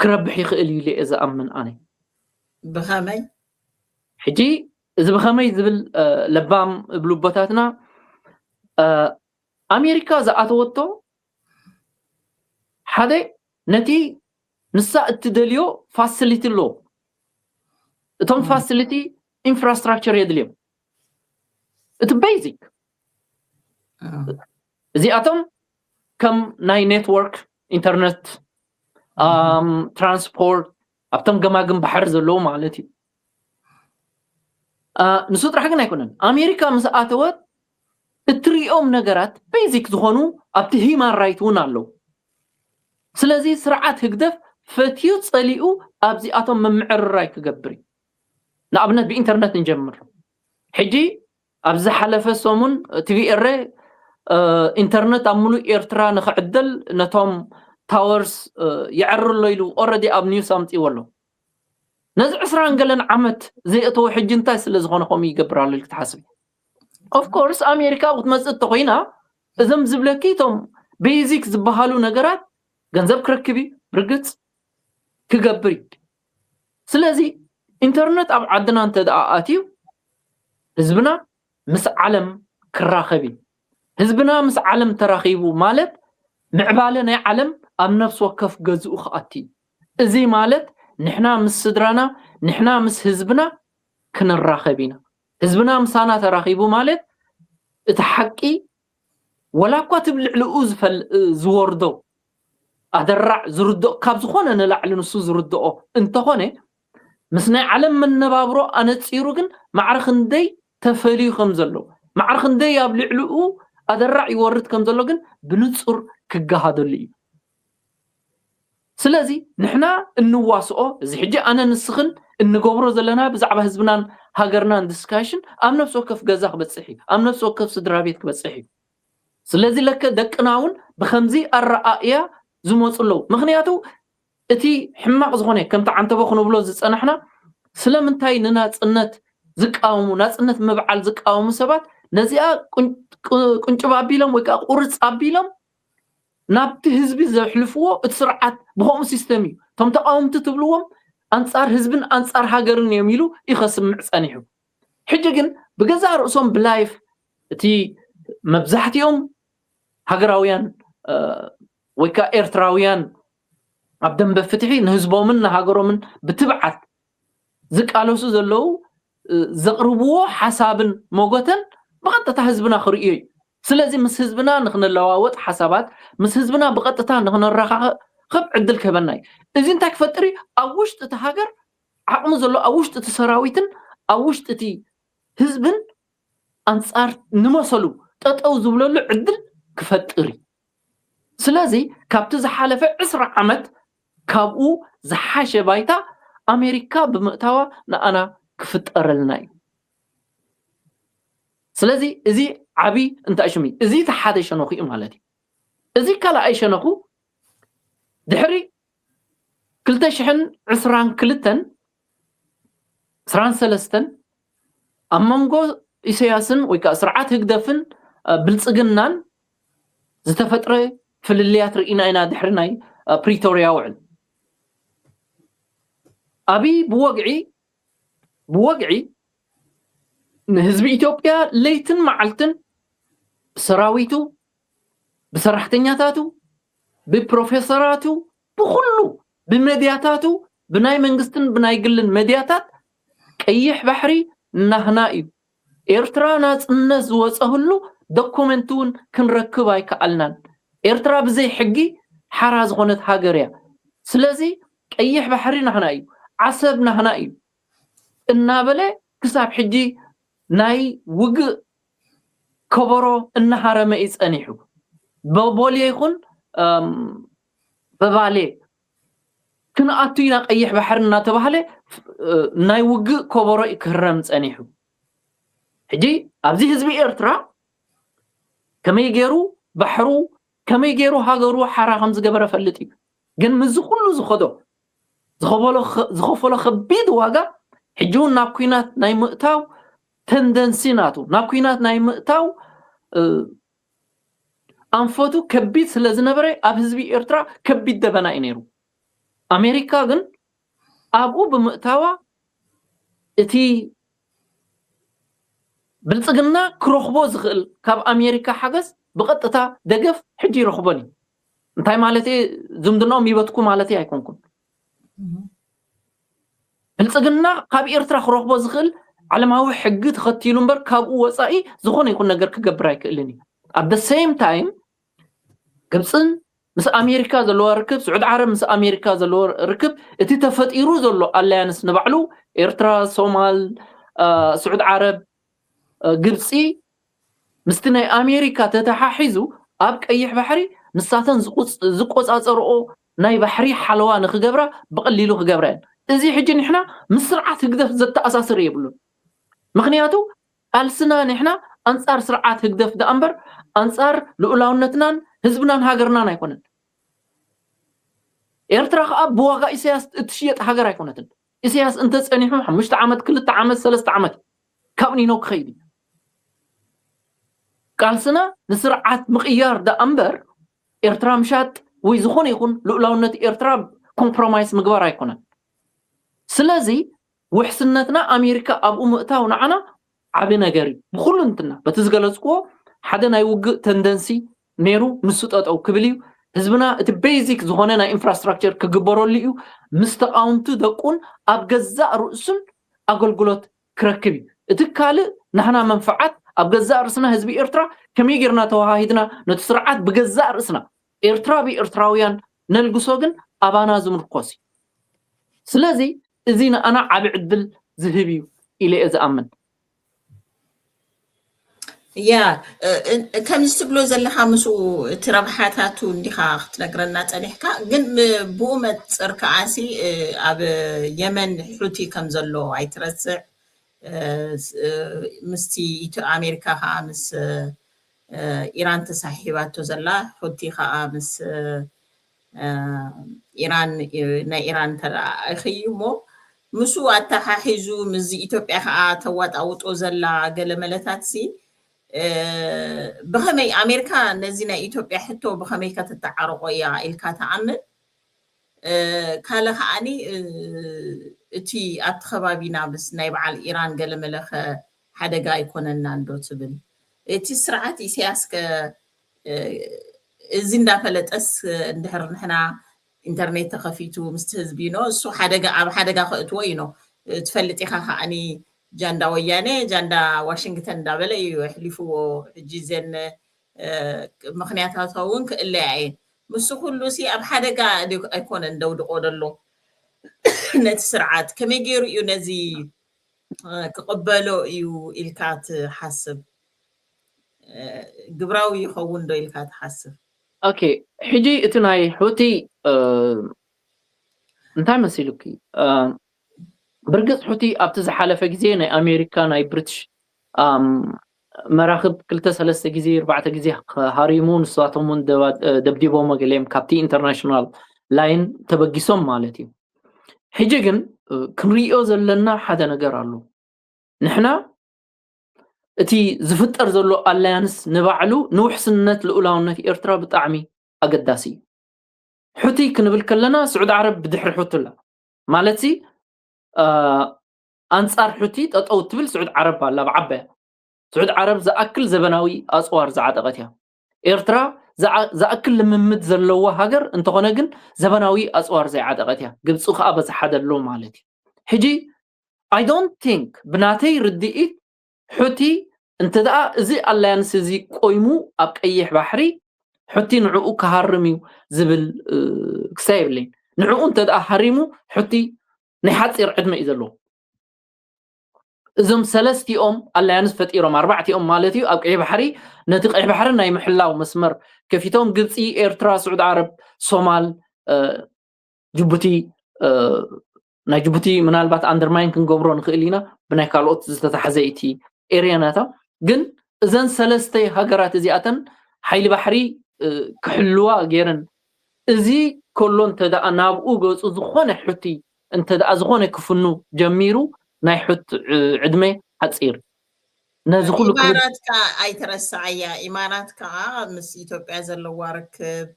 ክረብሕ ይኽእል እዩ ኢለ እየ ዝኣምን ኣነ። ብኸመይ? ሕጂ እዚ ብኸመይ ዝብል ለባም እብሉ ኣቦታትና ኣሜሪካ ዝኣተወቶ ሓደ ነቲ ንሳ እትደልዮ ፋሲሊቲ ኣሎ። እቶም ፋሲሊቲ ኢንፍራስትራክቸር የድልዮም። እቲ ቤዚክ እዚኣቶም ከም ናይ ኔትወርክ ኢንተርነት ትራንስፖርት ኣብቶም ገማግም ባሕሪ ዘለዉ ማለት እዩ። ንሱ ጥራሕ ግን ኣይኮነን። ኣሜሪካ ምስ ኣተወት እትሪኦም ነገራት ቤዚክ ዝኾኑ ኣብቲ ሂማን ራይት እውን ኣለዉ። ስለዚ ስርዓት ህግደፍ ፈትዩ ፀሊኡ ኣብዚኣቶም ምምዕርራይ ክገብር እዩ። ንኣብነት ብኢንተርነት ንጀምር። ሕጂ ኣብ ዝሓለፈ ሰሙን ቲቪ ኤረ ኢንተርነት ኣብ ሙሉእ ኤርትራ ንክዕደል ነቶም ታወርስ ይዕር ኣሎ ኢሉ ኦረዲ ኣብ ኒውስ ኣምፅዎ ኣሎ። ነዚ ዕስራን ገለን ዓመት ዘየእተወ ሕጂ እንታይ ስለ ዝኾነ ከምኡ ይገብር ኣሎ ኢልክ ትሓስብ? ኦፍኮርስ ኣሜሪካ ክትመፅእ እንተኮይና እዞም ዝብለኪ እቶም ቤዚክ ዝበሃሉ ነገራት ገንዘብ ክረክብ እዩ፣ ርግጽ ክገብር እዩ። ስለዚ ኢንተርነት ኣብ ዓድና እንተ ደኣ ኣትዩ ህዝብና ምስ ዓለም ክራኸብ እዩ። ህዝብና ምስ ዓለም ተራኺቡ ማለት ምዕባለ ናይ ዓለም ኣብ ነፍሲ ወከፍ ገዝኡ ክኣቲ እዩ። እዚ ማለት ንሕና ምስ ስድራና፣ ንሕና ምስ ህዝብና ክንራኸብ ኢና። ህዝብና ምሳና ተራኺቡ ማለት እቲ ሓቂ ወላ እኳ እቲ ልዕሊኡ ዝፈል ዝወርዶ ኣደራዕ ዝርድኦ ካብ ዝኾነ ንላዕሊ ንሱ ዝርድኦ እንተኾነ ምስ ናይ ዓለም መነባብሮ ኣነጺሩ ግን ማዕረ ክንደይ ተፈልዩ ከም ዘሎ ማዕረ ክንደይ ኣብ ልዕሊኡ ኣደራዕ ይወርድ ከም ዘሎ ግን ብንጹር ክገሃደሉ እዩ። ስለዚ ንሕና እንዋስኦ እዚ ሕጂ ኣነ ንስኽን እንገብሮ ዘለና ብዛዕባ ህዝብናን ሃገርናን ዲስካሽን ኣብ ነፍሲ ወከፍ ገዛ ክበጽሕ እዩ፣ ኣብ ነፍሲ ወከፍ ስድራ ቤት ክበጽሕ እዩ። ስለዚ ለከ ደቅና እውን ብከምዚ ኣረኣእያ ዝመፁ ኣለዉ። ምክንያቱ እቲ ሕማቕ ዝኾነ ከምቲ ዓንተቦ ክንብሎ ዝፀናሕና ስለምንታይ ንናፅነት ዝቃወሙ ናፅነት ምብዓል ዝቃወሙ ሰባት ነዚኣ ቁንጭብ ኣቢሎም ወይ ከዓ ቁርፅ ኣቢሎም ናብቲ ህዝቢ ዘሕልፍዎ እቲ ስርዓት ብከምኡ ሲስተም እዩ። እቶም ተቃወምቲ ትብልዎም ኣንፃር ህዝብን ኣንፃር ሃገርን እዮም ኢሉ እዩ ከስምዕ ፀኒሑ። ሕጂ ግን ብገዛእ ርእሶም ብላይፍ እቲ መብዛሕትኦም ሃገራውያን ወይ ከዓ ኤርትራውያን ኣብ ደንበ ፍትሒ ንህዝቦምን ንሃገሮምን ብትብዓት ዝቃለሱ ዘለዉ ዘቕርብዎ ሓሳብን ሞገተን ብቐጥታ ህዝብና ክርእዮ እዩ። ስለዚ ምስ ህዝብና ንክንለዋወጥ ሓሳባት ምስ ህዝብና ብቐጥታ ንክንረኻኸብ ዕድል ክህበና እዩ። እዚ እንታይ ክፈጥር እዩ? ኣብ ውሽጢ እቲ ሃገር ዓቕሚ ዘሎ ኣብ ውሽጢ እቲ ሰራዊትን ኣብ ውሽጢ እቲ ህዝብን ኣንጻር ንመሰሉ ጠጠው ዝብለሉ ዕድል ክፈጥር እዩ። ስለዚ ካብቲ ዝሓለፈ ዕስራ ዓመት ካብኡ ዝሓሸ ባይታ ኣሜሪካ ብምእታዋ ንኣና ክፍጠረልና እዩ። ስለዚ እዚ ዓቢ እንታይ ሽሙ እዚ እቲ ሓደ ሸነኹ እዩ ማለት እዩ። እዚ ካልኣይ ሸነኹ ድሕሪ ክልተ ሽሕን ዕስራን ክልተን ዕስራን ሰለስተን ኣብ መንጎ ኢሰያስን ወይ ከዓ ስርዓት ህግደፍን ብልፅግናን ዝተፈጥረ ፍልልያት ርኢና ኢና። ድሕሪ ናይ ፕሪቶርያ ውዕል ኣብይ ብወግዒ ብወግዒ ንህዝቢ ኢትዮጵያ ለይትን መዓልትን ብሰራዊቱ ብሰራሕተኛታቱ ብፕሮፌሰራቱ ብኩሉ ብመድያታቱ ብናይ መንግስትን ብናይ ግልን መድያታት ቀይሕ ባሕሪ ናህና እዩ። ኤርትራ ናጽነት ዝወጸህሉ ዶኩመንት እውን ክንረክብ ኣይከኣልናን። ኤርትራ ብዘይ ሕጊ ሓራ ዝኾነት ሃገር እያ። ስለዚ ቀይሕ ባሕሪ ናህና እዩ፣ ዓሰብ ናህና እዩ እናበለ ክሳብ ሕጂ ናይ ውግእ ከበሮ እናሃረመ እዩ ጸኒሑ። በቦሌ ይኹን በባሌ ክንኣቱ ኢና ቀይሕ ባሕሪ እናተባህለ ናይ ውግእ ከበሮ እዩ ክህረም ጸኒሑ። ሕጂ ኣብዚ ህዝቢ ኤርትራ ከመይ ገይሩ ባሕሩ ከመይ ገይሩ ሃገሩ ሓራ ከም ዝገበረ ፈልጥ እዩ። ግን ምስዚ ኩሉ ዝኸዶ ዝኸፈሎ ከቢድ ዋጋ ሕጂ እውን ናብ ኩናት ናይ ምእታው ተንደንሲ ናቱ ናብ ኩናት ናይ ምእታው ኣንፈቱ ከቢድ ስለ ዝነበረ ኣብ ህዝቢ ኤርትራ ከቢድ ደበና እዩ ነይሩ። ኣሜሪካ ግን ኣብኡ ብምእታዋ እቲ ብልፅግና ክረኽቦ ዝኽእል ካብ ኣሜሪካ ሓገዝ ብቐጥታ ደገፍ ሕጂ ይረኽቦን እዩ። እንታይ ማለት ዝምድናኦም ይበትኩ ማለት ኣይኮንኩን። ብልፅግና ካብ ኤርትራ ክረኽቦ ዝኽእል ዓለማዊ ሕጊ ተኸቲሉ እምበር ካብኡ ወፃኢ ዝኾነ ይኹን ነገር ክገብር ኣይክእልን እዩ። ኣብ the same time ግብፅን ምስ ኣሜሪካ ዘለዎ ርክብ ስዑድ ዓረብ ምስ ኣሜሪካ ዘለዎ ርክብ እቲ ተፈጢሩ ዘሎ ኣላያንስ ንባዕሉ ኤርትራ ሶማል ስዑድ ዓረብ ግብፂ ምስቲ ናይ ኣሜሪካ ተተሓሒዙ ኣብ ቀይሕ ባሕሪ ንሳተን ዝቆፃፀርኦ ናይ ባሕሪ ሓለዋ ንክገብራ ብቐሊሉ ክገብራ እየን። እዚ ሕጂ ንሕና ምስ ስርዓት ህግደፍ ዘተኣሳስር የብሉን። ምክንያቱ ቃልስና ንሕና ኣንፃር ስርዓት ህግደፍ ደኣ እምበር ኣንፃር ልኡላውነትናን ህዝብናን ሃገርናን ኣይኮነን። ኤርትራ ከዓ ብዋጋ ኢሳያስ እትሽየጥ ሃገር ኣይኮነትን። ኢሳያስ እንተፀኒሑ ሓሙሽተ ዓመት ክልተ ዓመት ሰለስተ ዓመት ካብ ኒኖ ክኸይድ እዩ። ቃልስና ንስርዓት ምቕያር ደኣ እምበር ኤርትራ ምሻጥ ወይ ዝኾነ ይኹን ልኡላውነት ኤርትራ ኮምፕሮማይስ ምግባር ኣይኮነን። ስለዚ ውሕስነትና ኣሜሪካ ኣብኡ ምእታው ንዓና ዓቢ ነገር እዩ። ብኹሉ እንትና በቲ ዝገለጽክዎ ሓደ ናይ ውግእ ተንደንሲ ነይሩ፣ ንሱ ጠጠው ክብል እዩ። ህዝብና እቲ ቤዚክ ዝኾነ ናይ ኢንፍራስትራክቸር ክግበረሉ እዩ። ምስ ተቃውምቱ ደቁን ኣብ ገዛእ ርእሱን ኣገልግሎት ክረክብ እዩ። እቲ ካልእ ናህና መንፈዓት ኣብ ገዛእ ርእስና ህዝቢ ኤርትራ ከመይ ጌርና ተወሃሂድና ነቲ ስርዓት ብገዛእ ርእስና ኤርትራ ብኤርትራውያን ነልግሶ ግን ኣባና ዝምርኮስ እዩ። ስለዚ እዚ ንኣና ዓቢ ዕድል ዝህብ እዩ ኢለ እየ ዝኣምን። ያ ከምዚ ትብሎ ዘለካ ምስኡ እቲ ረብሓታቱ እንዲካ ክትነግረና ፀኒሕካ፣ ግን ብኡ መፅር ከዓሲ ኣብ የመን ሑቲ ከም ዘሎ ኣይትረስዕ። ምስቲ ኣሜሪካ ከዓ ምስ ኢራን ተሳሒባቶ ዘላ፣ ሑቲ ከዓ ምስ ኢራን፣ ናይ ኢራን ተለኣኢኺ እዩ እሞ ምስኡ ኣተሓሒዙ ምስዚ ኢትዮጵያ ከዓ ተዋጣውጦ ዘላ ገለ መለታት ሲ ብኸመይ ኣሜሪካ ነዚ ናይ ኢትዮጵያ ሕቶ ብኸመይ ከተተዓርቆ እያ ኢልካ ተኣምን? ካልእ ከዓኒ እቲ ኣብቲ ከባቢና ምስ ናይ በዓል ኢራን ገለ መለኸ ሓደጋ ኣይኮነናን ዶ ትብል? እቲ ስርዓት ኢሳያስ ከ እዚ እንዳፈለጠስ እንድሕር ንሕና ኢንተርኔት ተኸፊቱ ምስቲ ህዝቢ ኖ እሱ ሓደጋ ኣብ ሓደጋ ከእትዎ እዩ ኖ ትፈልጥ ኢኻ። ከዓኒ ጃንዳ ወያኔ ጃንዳ ዋሽንግተን እንዳበለ እዩ ኣሕሊፍዎ። ሕጂ ዘን ምክንያታት እውን ክእለያ እየን። ምስ ኩሉ ሲ ኣብ ሓደጋ ኣይኮነን ደውድቆ ደሎ ነቲ ስርዓት ከመይ ገይሩ እዩ ነዚ ክቕበሎ እዩ ኢልካ ትሓስብ? ግብራዊ ይኸውን ዶ ኢልካ ትሓስብ? ኦኬ፣ ሕጂ እቲ ናይ ሑቲ እንታይ መሲሉኪ? ብርግፅ ሑቲ ኣብቲ ዝሓለፈ ግዜ ናይ ኣሜሪካ ናይ ብሪትሽ መራክብ ክልተ ሰለስተ ግዜ ኣርባዕተ ግዜ ሃሪሙ ንሳቶም እውን ደብዲቦም ገሊኦም ካብቲ ኢንተርናሽናል ላይን ተበጊሶም ማለት እዩ። ሕጂ ግን ክንሪኦ ዘለና ሓደ ነገር ኣሎ። ንሕና እቲ ዝፍጠር ዘሎ ኣላያንስ ንባዕሉ ንውሕስነት ልኡላውነት ኤርትራ ብጣዕሚ ኣገዳሲ እዩ። ሑቲ ክንብል ከለና ስዑድ ዓረብ ብድሕሪ ሑቲ ኣላ ማለት ሲ ኣንጻር ሑቲ ጠጠው ትብል ስዑድ ዓረብ ኣላ ብዓባያ። ስዑድ ዓረብ ዝኣክል ዘበናዊ ኣጽዋር ዝዓጠቐት እያ። ኤርትራ ዝኣክል ልምምድ ዘለዋ ሃገር እንተኾነ ግን ዘበናዊ ኣጽዋር ዘይዓጠቐት እያ። ግብፂ ከዓ በዝሓ ደሎ ማለት እዩ። ሕጂ I don't think ብናተይ ርድኢት ሑቲ እንተ ደኣ እዚ ኣላያንስ እዚ ቆይሙ ኣብ ቀይሕ ባሕሪ ሑቲ ንዕኡ ክሃርም እዩ ዝብል ክሳይ የብለይን። ንዕኡ እንተ ደኣ ሃሪሙ ሑቲ ናይ ሓፂር ዕድመ እዩ ዘለዎ። እዞም ሰለስቲኦም ኣላያንስ ፈጢሮም ኣርባዕቲኦም ማለት እዩ ኣብ ቀይሕ ባሕሪ ነቲ ቀይሕ ባሕሪ ናይ ምሕላው መስመር ከፊቶም ግብፂ፣ ኤርትራ፣ ስዑድ ዓረብ፣ ሶማል፣ ጅቡቲ ናይ ጅቡቲ ምናልባት ኣንደርማይን ክንገብሮ ንኽእል ኢና ብናይ ካልኦት ዝተታሕዘ እቲ ኤርያናታ። ግን እዘን ሰለስተ ሃገራት እዚኣተን ሓይሊ ባሕሪ ክሕልዋ ገይረን እዚ ከሎ እንተ ደኣ ናብኡ ገፁ ዝኾነ ሑቲ እንተ ደኣ ዝኾነ ክፍኑ ጀሚሩ ናይ ሑቲ ዕድመ ሓፂር ነዚ ኩሉ ክብል ኢማራት ከዓ ኣይትረስዓያ። ኢማራት ከዓ ምስ ኢትዮጵያ ዘለዋ ርክብ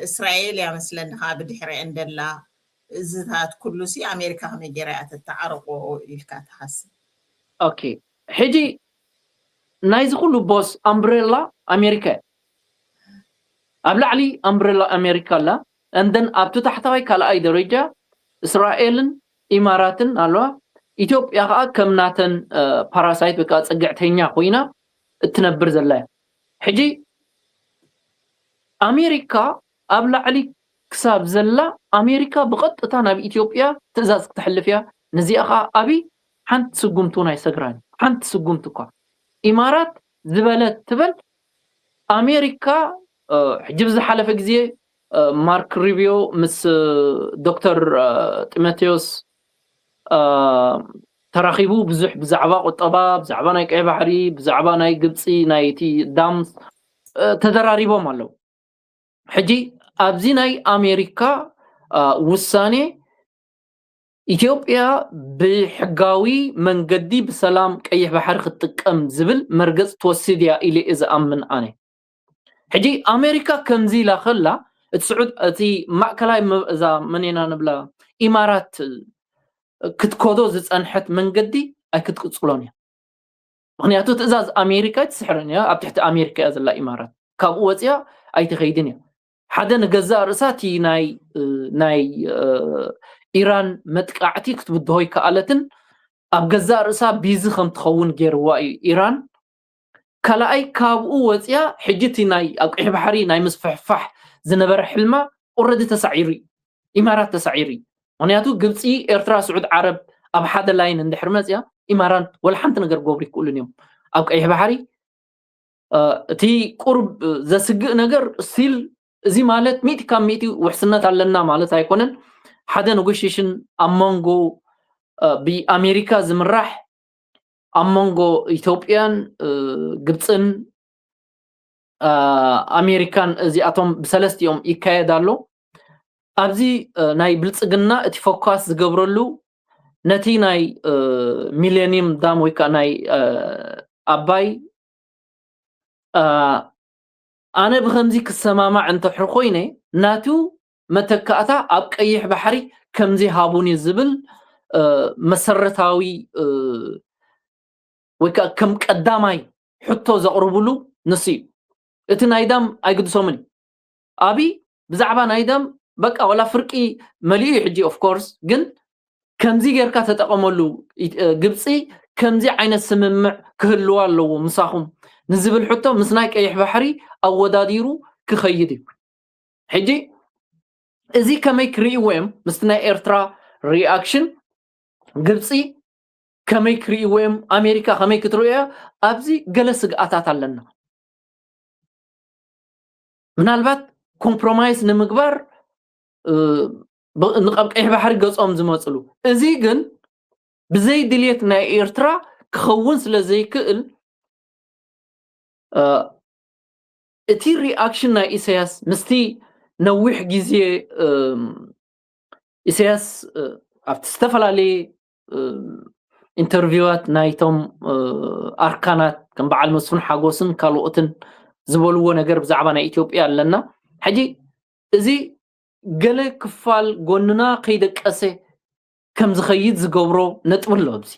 እስራኤል እያ መስለኒ ከዓ ብድሕሪአን ደላ። እዚታት ኩሉ ሲ ኣሜሪካ ከመይ ገይራ እያ ተተዓርቆ ኢልካ ትሓስብ? ኦኬ ሕጂ ናይዚ ኩሉ ቦስ ኣምብሬላ ኣሜሪካ እያ። ኣብ ላዕሊ ኣምብሬላ ኣሜሪካ ኣላ። እንደን ኣብቲ ታሕተዋይ ካልኣይ ደረጃ እስራኤልን ኢማራትን ኣለዋ። ኢትዮጵያ ከዓ ከም ናተን ፓራሳይት ወይ ከዓ ፀግዕተኛ ኮይና እትነብር ዘላ እያ። ሕጂ ኣሜሪካ ኣብ ላዕሊ ክሳብ ዘላ ኣሜሪካ ብቐጥታ ናብ ኢትዮጵያ ትእዛዝ ክተሕልፍ እያ። ነዚኣ ከዓ ኣብይ ሓንቲ ስጉምቱ ናይ ሰግራን ሓንቲ ስጉምቲ እኳ ኢማራት ዝበለት ትበል ኣሜሪካ ሕጂ ብዝሓለፈ ግዜ ማርክ ሪቢዮ ምስ ዶክተር ጢሞቴዎስ ተራኺቡ ብዙሕ ብዛዕባ ቁጠባ ብዛዕባ ናይ ቀይ ባሕሪ ብዛዕባ ናይ ግብፂ ናይቲ ዳምስ ተዘራሪቦም ኣለዉ። ሕጂ ኣብዚ ናይ ኣሜሪካ ውሳኔ ኢትዮጵያ ብሕጋዊ መንገዲ ብሰላም ቀይሕ ባሕሪ ክትጥቀም ዝብል መርገፅ ትወስድ እያ ኢለ እየ ዝኣምን ኣነ። ሕጂ ኣሜሪካ ከምዚ ኢላ ከላ፣ እቲ ስዑድ፣ እቲ ማእከላይ መ-፣ እዛ መን ኢና ንብላ፣ ኢማራት ክትከዶ ዝጸንሐት መንገዲ ኣይክትቅጽሎን እያ። ምኽንያቱ ትእዛዝ ኣሜሪካ ኣይትስሕርን እያ፣ ኣብ ትሕቲ ኣሜሪካ እያ ዘላ ኢማራት። ካብኡ ወጽያ ኣይትኸይድን እያ። ሓደ ንገዛእ ርእሳ እቲ ናይ፣ እ፣ ናይ፣ እ፣ ኢራን መጥቃዕቲ ክትብድሆ ይከኣለትን ኣብ ገዛእ ርእሳ ቢዚ ከም ትኸውን ገይርዋ እዩ ኢራን። ካልኣይ ካብኡ ወጽያ ሕጂ እቲ ናይ ኣብ ቀይሕ ባሕሪ ናይ ምስፍሕፋሕ ዝነበረ ሕልማ ኦረዲ ተሳዒሩ እዩ። ኢማራት ተሳዒሩ እዩ። ምኽንያቱ ግብፂ፣ ኤርትራ፣ ስዑድ ዓረብ ኣብ ሓደ ላይን እንድሕር መጽያ ኢማራት ወላ ሓንቲ ነገር ክገብሩ ይክእሉን እዮም። ኣብ ቀይሕ ባሕሪ፣ እ፣ እቲ ቁሩብ ዘስግእ ነገር ስቲል፣ እዚ ማለት ሚእቲ ካብ ሚእቲ ውሕስነት ኣለና ማለት ኣይኮነን። ሓደ ኔጎሽሽን ኣብ መንጎ፣ እ፣ ብኣሜሪካ ዝምራሕ ኣብ መንጎ ኢትዮጵያን፣ እ፣ ግብፅን፣ እ፣ ኣሜሪካን እዚኣቶም ብሰለስቲኦም ይካየድ ኣሎ። ኣብዚ፣ እ፣ ናይ ብልፅግና እቲ ፎካስ ዝገብረሉ ነቲ ናይ፣ እ፣ ሚሌኒየም ዳም ወይ ከዓ ናይ፣ እ፣ ኣባይ፣ እ፣ ኣነ ብኸምዚ ክሰማማዕ እንተሕር ኮይነ ናቱ መተካእታ ኣብ ቀይሕ ባሕሪ ከምዚ ሃቡኒ ዝብል፣ እ፣ መሰረታዊ፣ እ፣ ወይ ከዓ ከም ቀዳማይ ሕቶ ዘቕርብሉ ንሱ እዩ። እቲ ናይ ዳም ኣይግድሶምን እዩ። ኣብይ ብዛዕባ ናይ ዳም በቃ ወላ ፍርቂ መሊኡ እዩ ሕጂ ኦፍ ኮርስ፣ ግን ከምዚ ጌርካ ተጠቐመሉ፣ እ፣ ግብፂ ከምዚ ዓይነት ስምምዕ ክህልዋ ኣለዎ ምሳኹም ንዝብል ሕቶ ምስ ናይ ቀይሕ ባሕሪ ኣወዳዲሩ ክኸይድ እዩ። ሕጂ እዚ ከመይ ክርእይዎ እዮም? ምስቲ ናይ ኤርትራ ሪኣክሽን ግብፂ ከመይ ክርእይዎ እዮም? ኣሜሪካ ከመይ ክትርእዮ እያ? ኣብዚ ገለ ስግኣታት ኣለና። ምናልባት ኮምፕሮማይስ ንምግባር፣ እ፣ ብ-፣ ንቀብ ቀይሕ ባሕሪ ገጾም ዝመፅሉ። እዚ ግን ብዘይ ድልየት ናይ ኤርትራ ክኸውን ስለ ዘይክእል፣ እ፣ እቲ ሪኣክሽን ናይ ኢሳያስ ምስቲ ነዊሕ ግዜ፣ እም፣ ኢሳያስ፣ እ፣ ኣብቲ ዝተፈላለየ፣ እ፣ ኢንተርቪዋት ናይቶም፣ እ፣ ኣርካናት ከም በዓል መስፍን ሓጎስን ካልኦትን ዝበልዎ ነገር ብዛዕባ ናይ ኢትዮጵያ ኣለና። ሕጂ እዚ ገለ ክፋል ጎንና ከይደቀሰ ከም ዝኸይድ ዝገብሮ ነጥቢ ኣሎ ኣብዚ።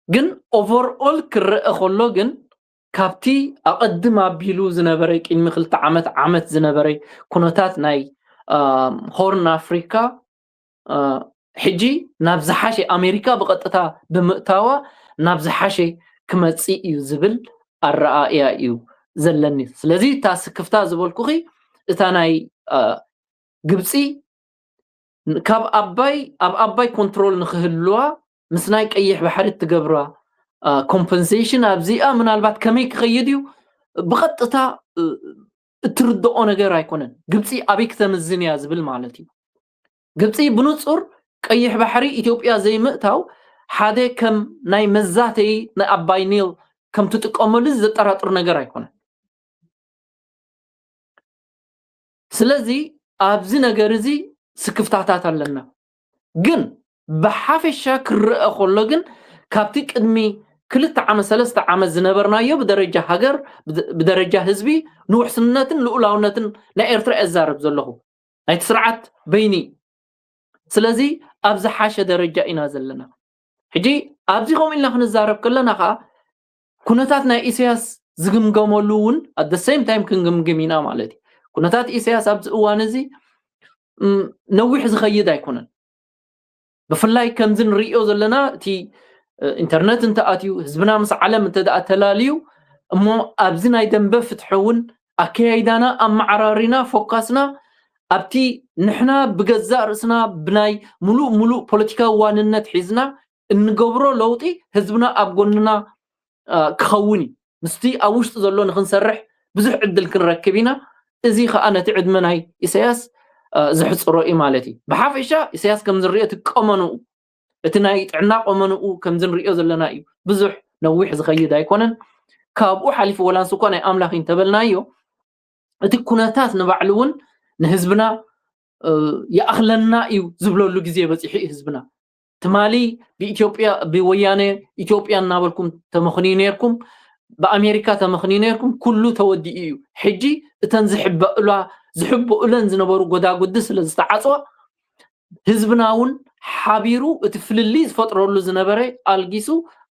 ግን ኦቨርኦል ክረአ ከሎ ግን ካብቲ ኣቐድም ኣቢሉ ዝነበረ ቅድሚ ክልተ ዓመት ዓመት ዝነበረ ኩነታት ናይ፣ እ፣ ሆርን ኣፍሪካ፣ እ፣ ሕጂ ናብ ዝሓሸ ኣሜሪካ ብቐጥታ ብምእታዋ ናብ ዝሓሸ ክመጽእ እዩ ዝብል ኣረኣእያ እዩ ዘለኒ። ስለዚ እታ ስክፍታ ዝበልኩኺ እታ ናይ፣ እ፣ ግብፂ ን-፣ ካብ ኣባይ፣ ኣብ ኣባይ ኮንትሮል ንክህልዋ ምስ ናይ ቀይሕ ባሕሪ እትገብራ፣ እ፣ ኮምፐንሴሽን ኣብዚኣ ምናልባት ከመይ ክኸይድ እዩ ብቐጥታ፣ እ፣ እትርድኦ ነገር ኣይኮነን። ግብፂ ኣበይ ክተምዝን እያ ዝብል ማለት እዩ። ግብፂ ብንፁር ቀይሕ ባሕሪ ኢትዮጵያ ዘይምእታው ሓደ ከም ናይ መዛተይ ንኣባይ ኒል ከም ትጥቀመሉ ዘጠራጥር ነገር ኣይኮነን። ስለዚ ኣብዚ ነገር እዚ ስክፍታታት ኣለና። ግን ብሓፈሻ ክረአ ከሎ ግን ካብቲ ቅድሚ ክልተ ዓመት፣ ሰለስተ ዓመት ዝነበርናዮ ብደረጃ ሃገር፣ ብደ-፣ ብደረጃ ህዝቢ ንውሕስነትን ልኡላውነትን ናይ ኤርትራ እዛረብ ዘለኹ። ናይቲ ስርዓት በይኒ። ስለዚ ኣብ ዝሓሸ ደረጃ ኢና ዘለና። ሕጂ ኣብዚ ከምኡ ኢልና ክንዛረብ ከለና ከዓ ኩነታት ናይ ኢሳያስ ዝግምገመሉ እውን at the same time ክንግምግም ኢና ማለት እዩ። ኩነታት ኢሳያስ ኣብዚ እዋን እዚ፣ እም፣ ነዊሕ ዝኸይድ ኣይኮነን። ብፍላይ ከምዚ ንርእዮ ዘለና እቲ፣ እ፣ ኢንተርነት እንተኣትዩ፣ ህዝብና ምስ ዓለም እንተ ደኣ ተላልዩ፣ እሞ ኣብዚ ናይ ደንበ ፍትሒ እውን ኣከያይዳና ኣመዓራሪና ፎካስና ኣብቲ ንሕና ብገዛእ ርእስና ብናይ ሙሉእ ሙሉእ ፖለቲካዊ ዋንነት ሒዝና እንገብሮ ለውጢ ህዝብና ኣብ ጎንና፣ እ፣ ክኸውን እዩ። ምስቲ ኣብ ውሽጢ ዘሎ ንክንሰርሕ ብዙሕ ዕድል ክንረክብ ኢና። እዚ ከዓ ነቲ ዕድመ ናይ ኢሳያስ፣ እ፣ ዘሕፅሮ እዩ ማለት እዩ። ብሓፈሻ ኢሳያስ ከም ዝርኦ እቲ ቆመንኡ፣ እቲ ናይ ጥዕና ቆመንኡ ከም ዝንርእዮ ዘለና እዩ። ብዙሕ ነዊሕ ዝኸይድ ኣይኮነን። ካብኡ ሓሊፉ ወላ ንሱ እኳ ናይ ኣምላኽ እዩ እንተበልናዮ፣ እቲ ኩነታት ንባዕሉ እውን ንህዝብና፣ እ፣ ይኣኽለና እዩ ዝብለሉ ግዜ በፂሑ እዩ ህዝብና። ትማሊ ብኢትዮጵያ፣ ብወያነ ኢትዮጵያ እናበልኩም ተመኽንዩ ነይርኩም። ብኣሜሪካ ተመኽኒ ነርኩም፣ ኩሉ ተወዲኡ እዩ። ሕጂ እተን ዝሕበእላ ዝሕበኡለን ዝነበሩ ጎዳጉዲ ስለ ዝተዓፅዋ፣ ህዝብና እውን ሓቢሩ እቲ ፍልልይ ዝፈጥረሉ ዝነበረ ኣልጊሱ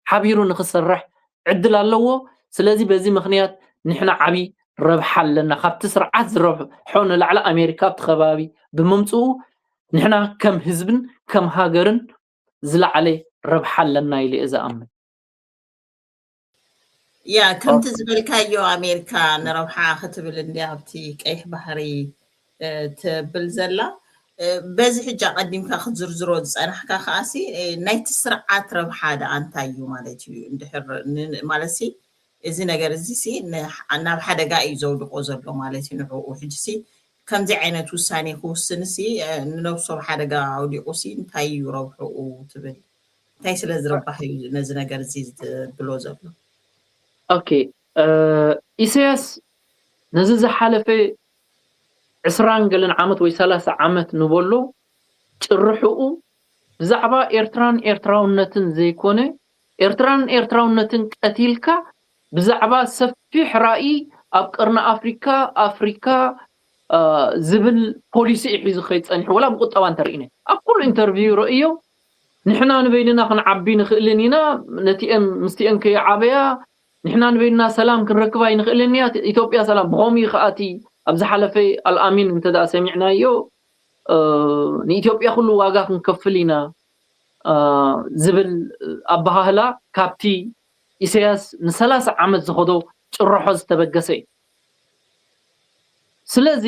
ሓቢሩ ንክሰርሕ ዕድል ኣለዎ። ስለዚ በዚ ምኽንያት ንሕና ዓቢ ረብሓ ኣለና። ካብቲ ስርዓት ዝረብሖ ንላዕሊ ኣሜሪካ ኣብቲ ከባቢ ብምምፅኡ ንሕና ከም ህዝብን ከም ሃገርን ዝለዓለ ረብሓ ኣለና ኢለ እየ ዝኣምን። ያ ከምቲ ዝበልካዮ ኣሜሪካ ንረብሓ ክትብል እንዲ ኣብቲ ቀይሕ ባሕሪ ትብል ዘላ። በዚ ሕጂ ኣቐዲምካ ክትዝርዝሮ ዝፀናሕካ ከዓሲ ናይቲ ስርዓት ረብሓ ደኣ እንታይ እዩ ማለት እዩ? እንድሕር ማለትሲ እዚ ነገር እዚሲ ናብ ሓደጋ እዩ ዘውድቆ ዘሎ ማለት እዩ። ንዕኡ ሕጂሲ ከምዚ ዓይነት ውሳኔ ክውስንሲ ንነብሶም ሓደጋ ኣውዲቑሲ እንታይ እዩ ረብሕኡ ትብል? እንታይ ስለ ዝርባሕ እዩ ነዚ ነገር እዚ ዝብሎ ዘሎ? ኦኬ፣ ኢሳያስ ነዚ ዝሓለፈ ዕስራን ገለን ዓመት ወይ ሰላሳ ዓመት ንበሎ ጭርሕኡ ብዛዕባ ኤርትራን ኤርትራውነትን ዘይኮነ፣ ኤርትራን ኤርትራውነትን ቀቲልካ ብዛዕባ ሰፊሕ ራእይ ኣብ ቀርኒ ኣፍሪካ፣ ኣፍሪካ ዝብል ፖሊሲ እዩ ሒዙ ከይድ ጸኒሑ። ወላ ብቁጠባ እንተርኢነ ኣብ ኩሉ ኢንተርቪው ረእዮ፣ ንሕና ንበይንና ክንዓቢ ንኽእልን ኢና፣ ነቲአን ምስቲአን ከይዓበያ ንሕና ንበይንና ሰላም ክንረክብ ኣይንኽእልን ኢና። ኢትዮጵያ ሰላም ብኸምኡ እዩ ከኣቲ ኣብ ዝሓለፈ ኣልኣሚን እንተ ደኣ ሰሚዕናዮ ንኢትዮጵያ ኩሉ ዋጋ ክንከፍል ኢና ዝብል ኣበሃህላ ካብቲ ኢሳያስ ንሰላሳ ዓመት ዝኸዶ ጭርሖ ዝተበገሰ እዩ። ስለዚ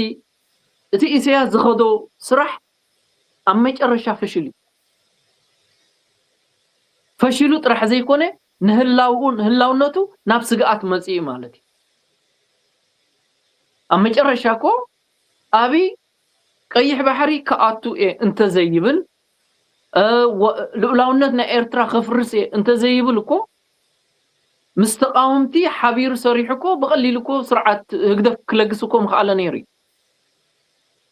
እቲ ኢሳያስ ዝኸዶ ስራሕ ኣብ መጨረሻ ፈሽሉ እዩ። ፈሽሉ ጥራሕ ዘይኮነ ንህላውኡ ንህላውነቱ ናብ ስግኣት መጽኡ ማለት እዩ። ኣብ መጨረሻ እኮ ኣብይ ቀይሕ ባሕሪ ክኣቱ እየ እንተዘይብል፣ ልኡላውነት ናይ ኤርትራ ከፍርስ እየ እንተዘይብል እኮ ምስ ተቃወምቲ ሓቢሩ ሰሪሑ እኮ ብቐሊሉ እኮ ስርዓት ህግደፍ ክለግስ እኮ ምኽኣለ ነይሩ እዩ።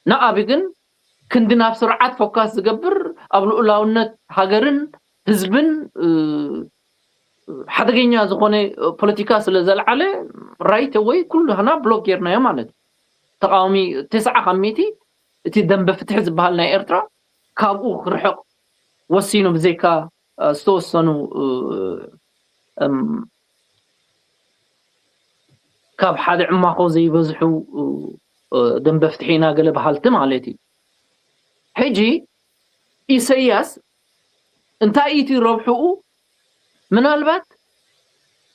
ንኣብይ ግን ክንዲ ናብ ስርዓት ፎካስ ዝገብር ኣብ ልኡላውነት ሃገርን ህዝብን ሓደገኛ ዝኾነ ፖለቲካ ስለ ዘልዓለ ራይት ወይ ኩሉ ህና ብሎክ ጌርናዮ ማለት እዩ። ተቃዋሚ ተስዓ ካብ ሚእቲ እቲ ደንበ ፍትሒ ዝበሃል ናይ ኤርትራ ካብኡ ክርሕቕ ወሲኑ ብዘይካ ዝተወሰኑ ካብ ሓደ ዕማኾ ዘይበዝሑ ደንበ ፍትሒ ኢና ገለ በሃልቲ ማለት እዩ። ሕጂ ኢሰያስ እንታይ እቲ ረብሕኡ? ምናልባት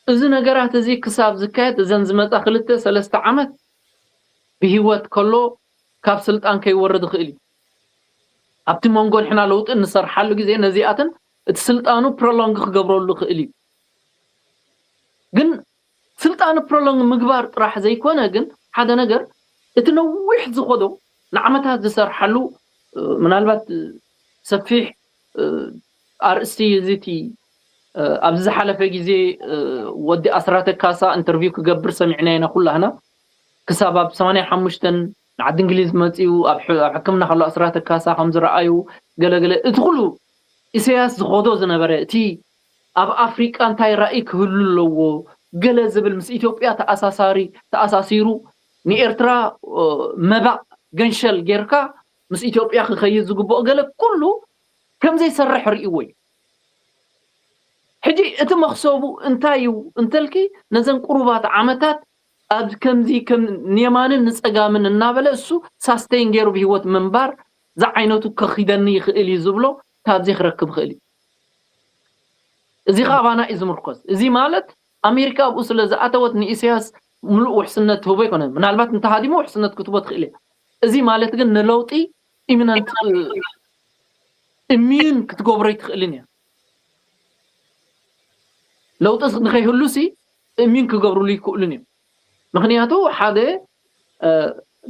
እዚ ነገራት እዚ ክሳብ ዝካየድ እዘን ዝመፃ ክልተ ሰለስተ ዓመት ብህይወት ከሎ ካብ ስልጣን ከይወርድ ይኽእል እዩ። ኣብቲ መንጎ ንሕና ለውጢ እንሰርሓሉ ግዜ ነዚኣትን እቲ ስልጣኑ ፕሮሎንግ ክገብረሉ ይኽእል እዩ። ግን ስልጣኑ ፕሮሎንግ ምግባር ጥራሕ ዘይኮነ ግን ሓደ ነገር እቲ ነዊሕ ዝኸዶ ንዓመታት ዝሰርሓሉ ምናልባት ሰፊሕ ኣርእስቲ እዚ እቲ ኣብዚ ዝሓለፈ ግዜ ወዲ ኣስራተ ካሳ ኢንተርቪው ክገብር ሰሚዕና ኢና ኩላህና። ክሳብ ኣብ ሰማንያ ሓሙሽተ ንዓዲ እንግሊዝ መፂኡ ኣብ ሕክምና ከሎ ኣስራተ ካሳ ከም ዝረኣዩ ገለገለ እቲ ኩሉ ኢሳያስ ዝኸዶ ዝነበረ እቲ ኣብ ኣፍሪቃ እንታይ ራእይ ክህሉ ኣለዎ ገለ ዝብል ምስ ኢትዮጵያ ተኣሳሳሪ ተኣሳሲሩ ንኤርትራ መባእ ገንሸል ጌርካ ምስ ኢትዮጵያ ክኸይድ ዝግብኦ ገለ ኩሉ ከም ዘይሰርሕ ርእይዎ እዩ። ሕጂ እቲ መኽሰቡ እንታይ እዩ እንተልኪ ነዘን ቁሩባት ዓመታት ኣብ ከምዚ ከም ንየማንን ንጸጋምን እናበለ እሱ ሳስተይን ገይሩ ብህይወት ምንባር ዝዓይነቱ ከኺደኒ ይኽእል እዩ ዝብሎ ካብዚ ክረክብ ይኽእል እዩ። እዚ ከዓ ኣባና እዩ ዝምርኮስ። እዚ ማለት ኣሜሪካ ኣብኡ ስለ ዝኣተወት ንኢሳያስ ሙሉእ ውሕስነት ትህቦ ኣይኮነን። ምናልባት እንተሃዲሞ ውሕስነት ክትህቦ ትኽእል እያ። እዚ ማለት ግን ንለውጢ ኢሚነንት ኢሚዩን ክትገብሮ ኣይትኽእልን እያ። ለውጢ ንኸይህሉ ሲ ኢሚዩን ክገብርሉ ይክእሉን እዮም። ምክንያቱ ሓደ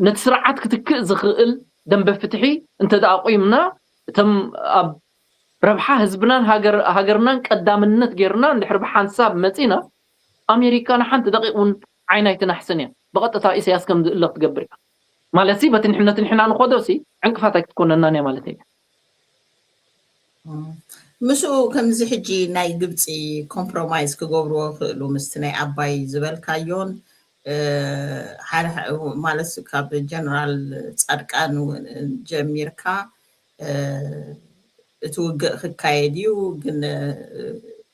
ነቲ ስርዓት ክትክእ ዝኽእል ደንበ ፍትሒ እንተ ደኣ ቆይምና እቶም ኣብ ረብሓ ህዝብናን ሃገርናን ቀዳምነት ጌርና እንድሕር ብሓንሳብ መፂና ኣሜሪካ ንሓንቲ ደቂቕ እውን ዓይና ኣይትናሕስን እያ። ብቐጥታ ኢሳያስ ከም ዝእለኽ ትገብር እያ። ማለት ሲ በቲ ንሕነት ንሕና ንኸዶ ሲ ዕንቅፋት ኣይክትኮነናን እያ ማለት እየ። ምስኡ ከምዚ ሕጂ ናይ ግብፂ ኮምፕሮማይዝ ክገብርዎ ክእሉ ምስቲ ናይ ኣባይ ዝበልካዮን፣ እ፣ ሓደ ሓደ ማለት ካብ ጀነራል ፃድቃን እውን ጀሚርካ፣ እ፣ እቲ ውግእ ክካየድ እዩ፣ ግን፣ እ፣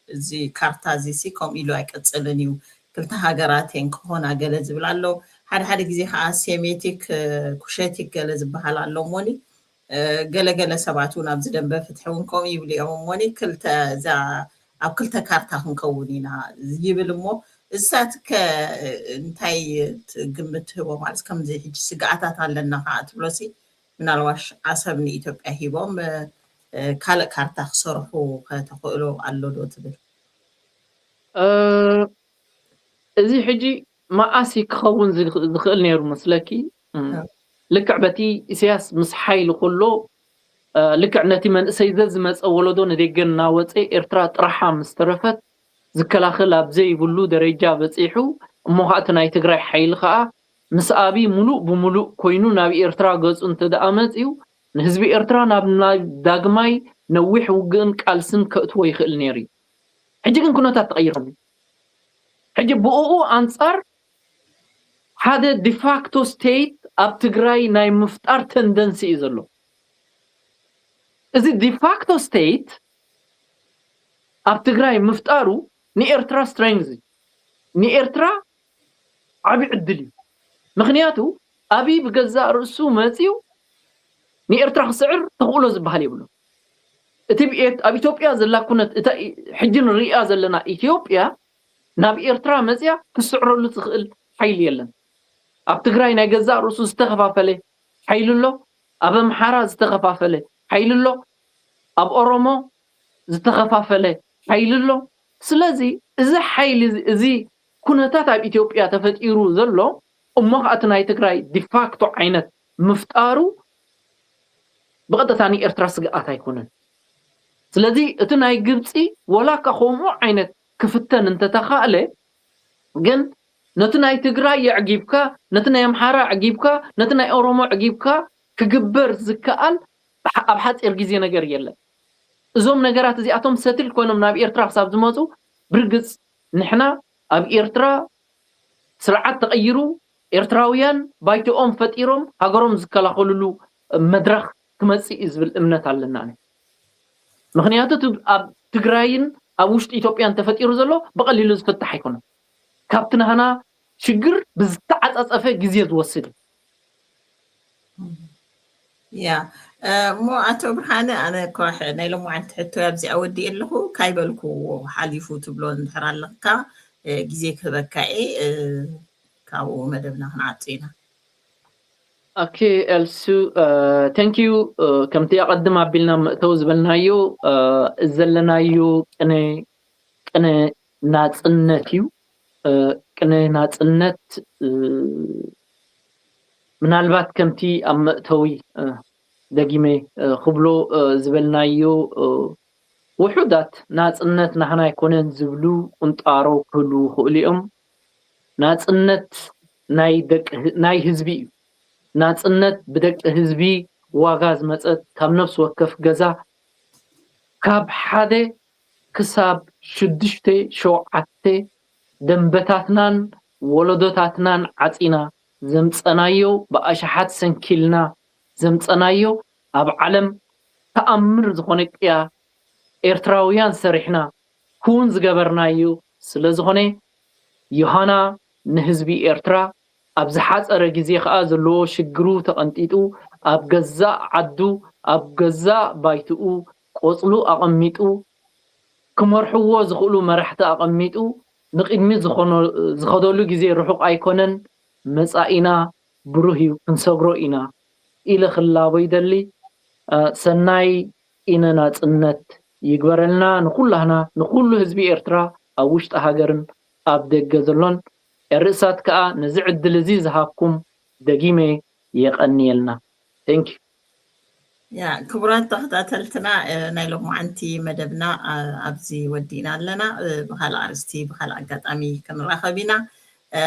እዚ ካርታ እዚ ሲ ከምኡ ኢሉ ኣይቅፅልን እዩ። ክልተ ሃገራት እየን ክኾና ገለ ዝብል ኣሎ። ሓደ ሓደ ግዜ ከዓ ሴሜቲክ፣ እ፣ ኩሸቲክ ገለ ዝበሃል ኣሎ እሞኒ፣ እ፣ ገለገለ ሰባት እውን ኣብዚ ደንበ ፍትሒ እውን ከምኡ ይብሉ እዮም እሞኒ፣ ክልተ እዛ ኣብ ክልተ ካርታ ክንከውን ኢና ይብል እሞ፣ እሳት ከ እንታይ ግምት ትህቦ? ማለት ከምዚ ሕጂ ስግኣታት ኣለና ከዓ ትብሎሲ፣ ምናልባሽ ዓሰብ ንኢትዮጵያ ሂቦም፣ እ፣ እ፣ ካልእ ካርታ ክሰርሑ ከተኽእሎ ኣሎ ዶ ትብል? እ፣ እዚ ሕጂ መኣስ ክኸውን ዝኽ-፣ ዝኽእል ነይሩ መስለኪ? እም፣ እ። ልክዕ በቲ ኢሳያስ ምስ ሓይሊ ከሎ፣ እ፣ ልክዕ ነቲ መንእሰይ ዘዝመጸ ወለዶ ንደገ እናወጸ ኤርትራ ጥራሓ ምስ ተረፈት ዝከላኸል ኣብ ዘይብሉ ደረጃ በጺሑ፣ እሞ ኸኣ እቲ ናይ ትግራይ ሓይሊ ኸኣ ምስ ኣብይ ሙሉእ ብሙሉእ ኮይኑ ናብ ኤርትራ ገጹ እንተ ደኣ መጺኡ፣ ንህዝቢ ኤርትራ ናብ ናይ ዳግማይ ነዊሕ ውግእን ቃልስን ከእትዎ ይኽእል ነይሩ እዩ። ሕጂ ግን ኩነታት ተቐይሮም እዩ። ሕጂ ብእኡ ኣንጻር ሓደ ዲፋክቶ ስቴት ኣብ ትግራይ ናይ ምፍጣር ተንደንሲ እዩ ዘሎ። እዚ ዲፋክቶ ስቴት ኣብ ትግራይ ምፍጣሩ ንኤርትራ ስትሬንግዝ እዩ። ንኤርትራ ዓቢ ዕድል እዩ። ምኽንያቱ ኣብይ ብገዛእ ርእሱ መጺኡ ንኤርትራ ክስዕር ተኽእሎ ዝበሃል የብሉን። እቲ ብ-፣ ኣብ ኢትዮጵያ ዘላ ኩነት፣ እታ ኢ-፣ ሕጂ ንርእያ ዘለና ኢትዮጵያ ናብ ኤርትራ መጺኣ ክስዕረሉ ትኽእል ሓይሊ የለን። ኣብ ትግራይ ናይ ገዛእ ርእሱ ዝተኸፋፈለ ሓይሊ ኣሎ። ኣብ ኣምሓራ ዝተኸፋፈለ ሓይሊ ኣሎ። ኣብ ኦሮሞ ዝተኸፋፈለ ሓይሊ ኣሎ። ስለዚ እዚ ሓይሊ እዚ፣ እዚ ኩነታት ኣብ ኢትዮጵያ ተፈጢሩ ዘሎ እሞ ኸኣ እቲ ናይ ትግራይ ዲፋክቶ ዓይነት ምፍጣሩ ብቐጥታ ንኤርትራ ስግኣት ኣይኮነን። ስለዚ እቲ ናይ ግብፂ ወላ እካ ከምኡ ዓይነት ክፍተን እንተተኻእለ፣ ግን ነቲ ናይ ትግራይ የዕጊብካ፣ ነቲ ናይ ኣምሓራ ኣዕጊብካ፣ ነቲ ናይ ኦሮሞ ኣዕጊብካ ክግበር ዝከኣል ብሓ-፣ ኣብ ሓፂር ግዜ ነገር የለን። እዞም ነገራት እዚኣቶም ሰትል ኮይኖም ናብ ኤርትራ ክሳብ ዝመፁ፣ ብርግፅ ንሕና ኣብ ኤርትራ ስርዓት ተቐይሩ ኤርትራውያን ባይቶኦም ፈጢሮም ሃገሮም ዝከላኸልሉ መድረኽ ክመፅእ እዩ ዝብል እምነት ኣለና። ኣነ ምኽንያቱ እቲ ኣብ ትግራይን ኣብ ውሽጢ ኢትዮጵያን ተፈጢሩ ዘሎ ብቐሊሉ ዝፍታሕ ኣይኮነን። ካብቲ ናህና ሽግር ብዝተዓፃፀፈ ግዜ ዝወስድ እዩ። ያ፣ እ፣ እሞ ኣቶ ብርሃነ፣ ኣነ እኳ ሕ-፣ ናይ ሎማዓንቲ ሕቶ ኣብዚኣ ወዲኤ ኣለኹ፣ ካይበልኩዎ ሓሊፉ ትብሎ እንድሕር ኣለካ፣ እ፣ ግዜ ክህበካ እየ፣ እ፣ ካብኡ መደብና ክንዓጹ ኢና። ኦኬ፣ ኤልሱ፣ እ፣ ቴንክ ዩ። እ፣ ከምቲ ኣቐድም ኣቢልና መእተዊ ዝበልናዮ፣ እ፣ ዘለናዮ ቅነ፣ ቅነ ናጽነት እዩ። እ፣ ቅነ ናጽነት፣ እ፣ ምናልባት ከምቲ ኣብ መእተዊ፣ እ፣ ደጊመ፣ እ፣ ክብሎ፣ እ፣ ዝበልናዮ፣ እ፣ ውሑዳት ናጽነት ናህና ኣይኮነን ዝብሉ ቁንጣሮ ክህልዉ ይኽእሉ እዮም። ናጽነት ናይ ደቂ ህ-፣ ናይ ህዝቢ እዩ። ናጽነት ብደቂ ህዝቢ ዋጋ ዝመጸት፣ ካብ ነፍሲ ወከፍ ገዛ ካብ ሓደ ክሳብ ሽዱሽተ ሸውዓተ ደንበታትናን ወለዶታትናን ዓጺና ዘምጸናዮ፣ ብኣሽሓት ሰንኪልና ዘምጸናዮ፣ ኣብ ዓለም ተኣምር ዝኾነ ቅያ ኤርትራውያን ሰሪሕና ክውን ዝገበርናዮ ስለ ዝኾነ፣ ዮሃና ንህዝቢ ኤርትራ ኣብ ዝሓጸረ ግዜ ከኣ ዘለዎ ሽግሩ ተቐንጢጡ፣ ኣብ ገዛእ ዓዱ፣ ኣብ ገዛእ ባይትኡ ቆጽሉ ኣቐሚጡ፣ ክመርሕዎ ዝኽእሉ መራሕቲ ኣቐሚጡ፣ ንቕድሚት ዝኾኖ-፣ ዝኸደሉ ግዜ ርሑቕ ኣይኮነን። መጻኢና ብሩህ እዩ፣ ክንሰግሮ ኢና ኢለ ክላቦ ይደሊ። እ፣ ሰናይ ኢነ ናጽነት ይግበረልና ንኹላህና፣ ንኹሉ ህዝቢ ኤርትራ ኣብ ውሽጢ ሃገርን ኣብ ደገ ዘሎን። ኤርእሳት ከኣ ነዚ ዕድል እዚ ዝሃብኩም ደጊመ የቐንየልና። Thank you። ያ፣ ክቡራት ተኸታተልትና፣ እ፣ ናይ ሎማዓንቲ መደብና፣ እ፣ ኣብዚ ወዲእና ኣለና። እ፣ ብኻልእ ኣርእስቲ፣ ብኻልእ ኣጋጣሚ ክንራኸብ ኢና። እ፣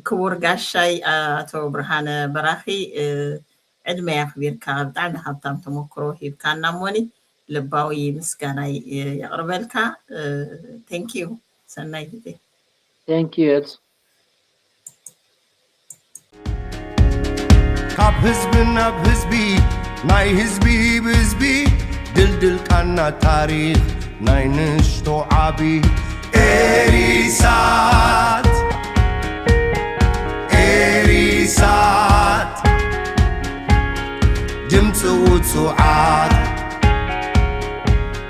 ክቡር ጋሻይ ኣቶ ብርሃነ በራኺ፣ እ፣ ዕድመ ኣኽቢርካ ብጣዕሚ ሃብታም ተመክሮ ሂብካና እሞኒ፣ ልባዊ ምስጋናይ የቕርበልካ። Thank you ሰናይ ግዜ። Thank you። ካብ ህዝቢ ናብ ህዝቢ ናይ ህዝቢ ብህዝቢ ድልድል ቃና ታሪኽ ናይ ንእሽቶ ዓቢ ኤሪሳት ኤሪሳት ድምፂ ውፁዓት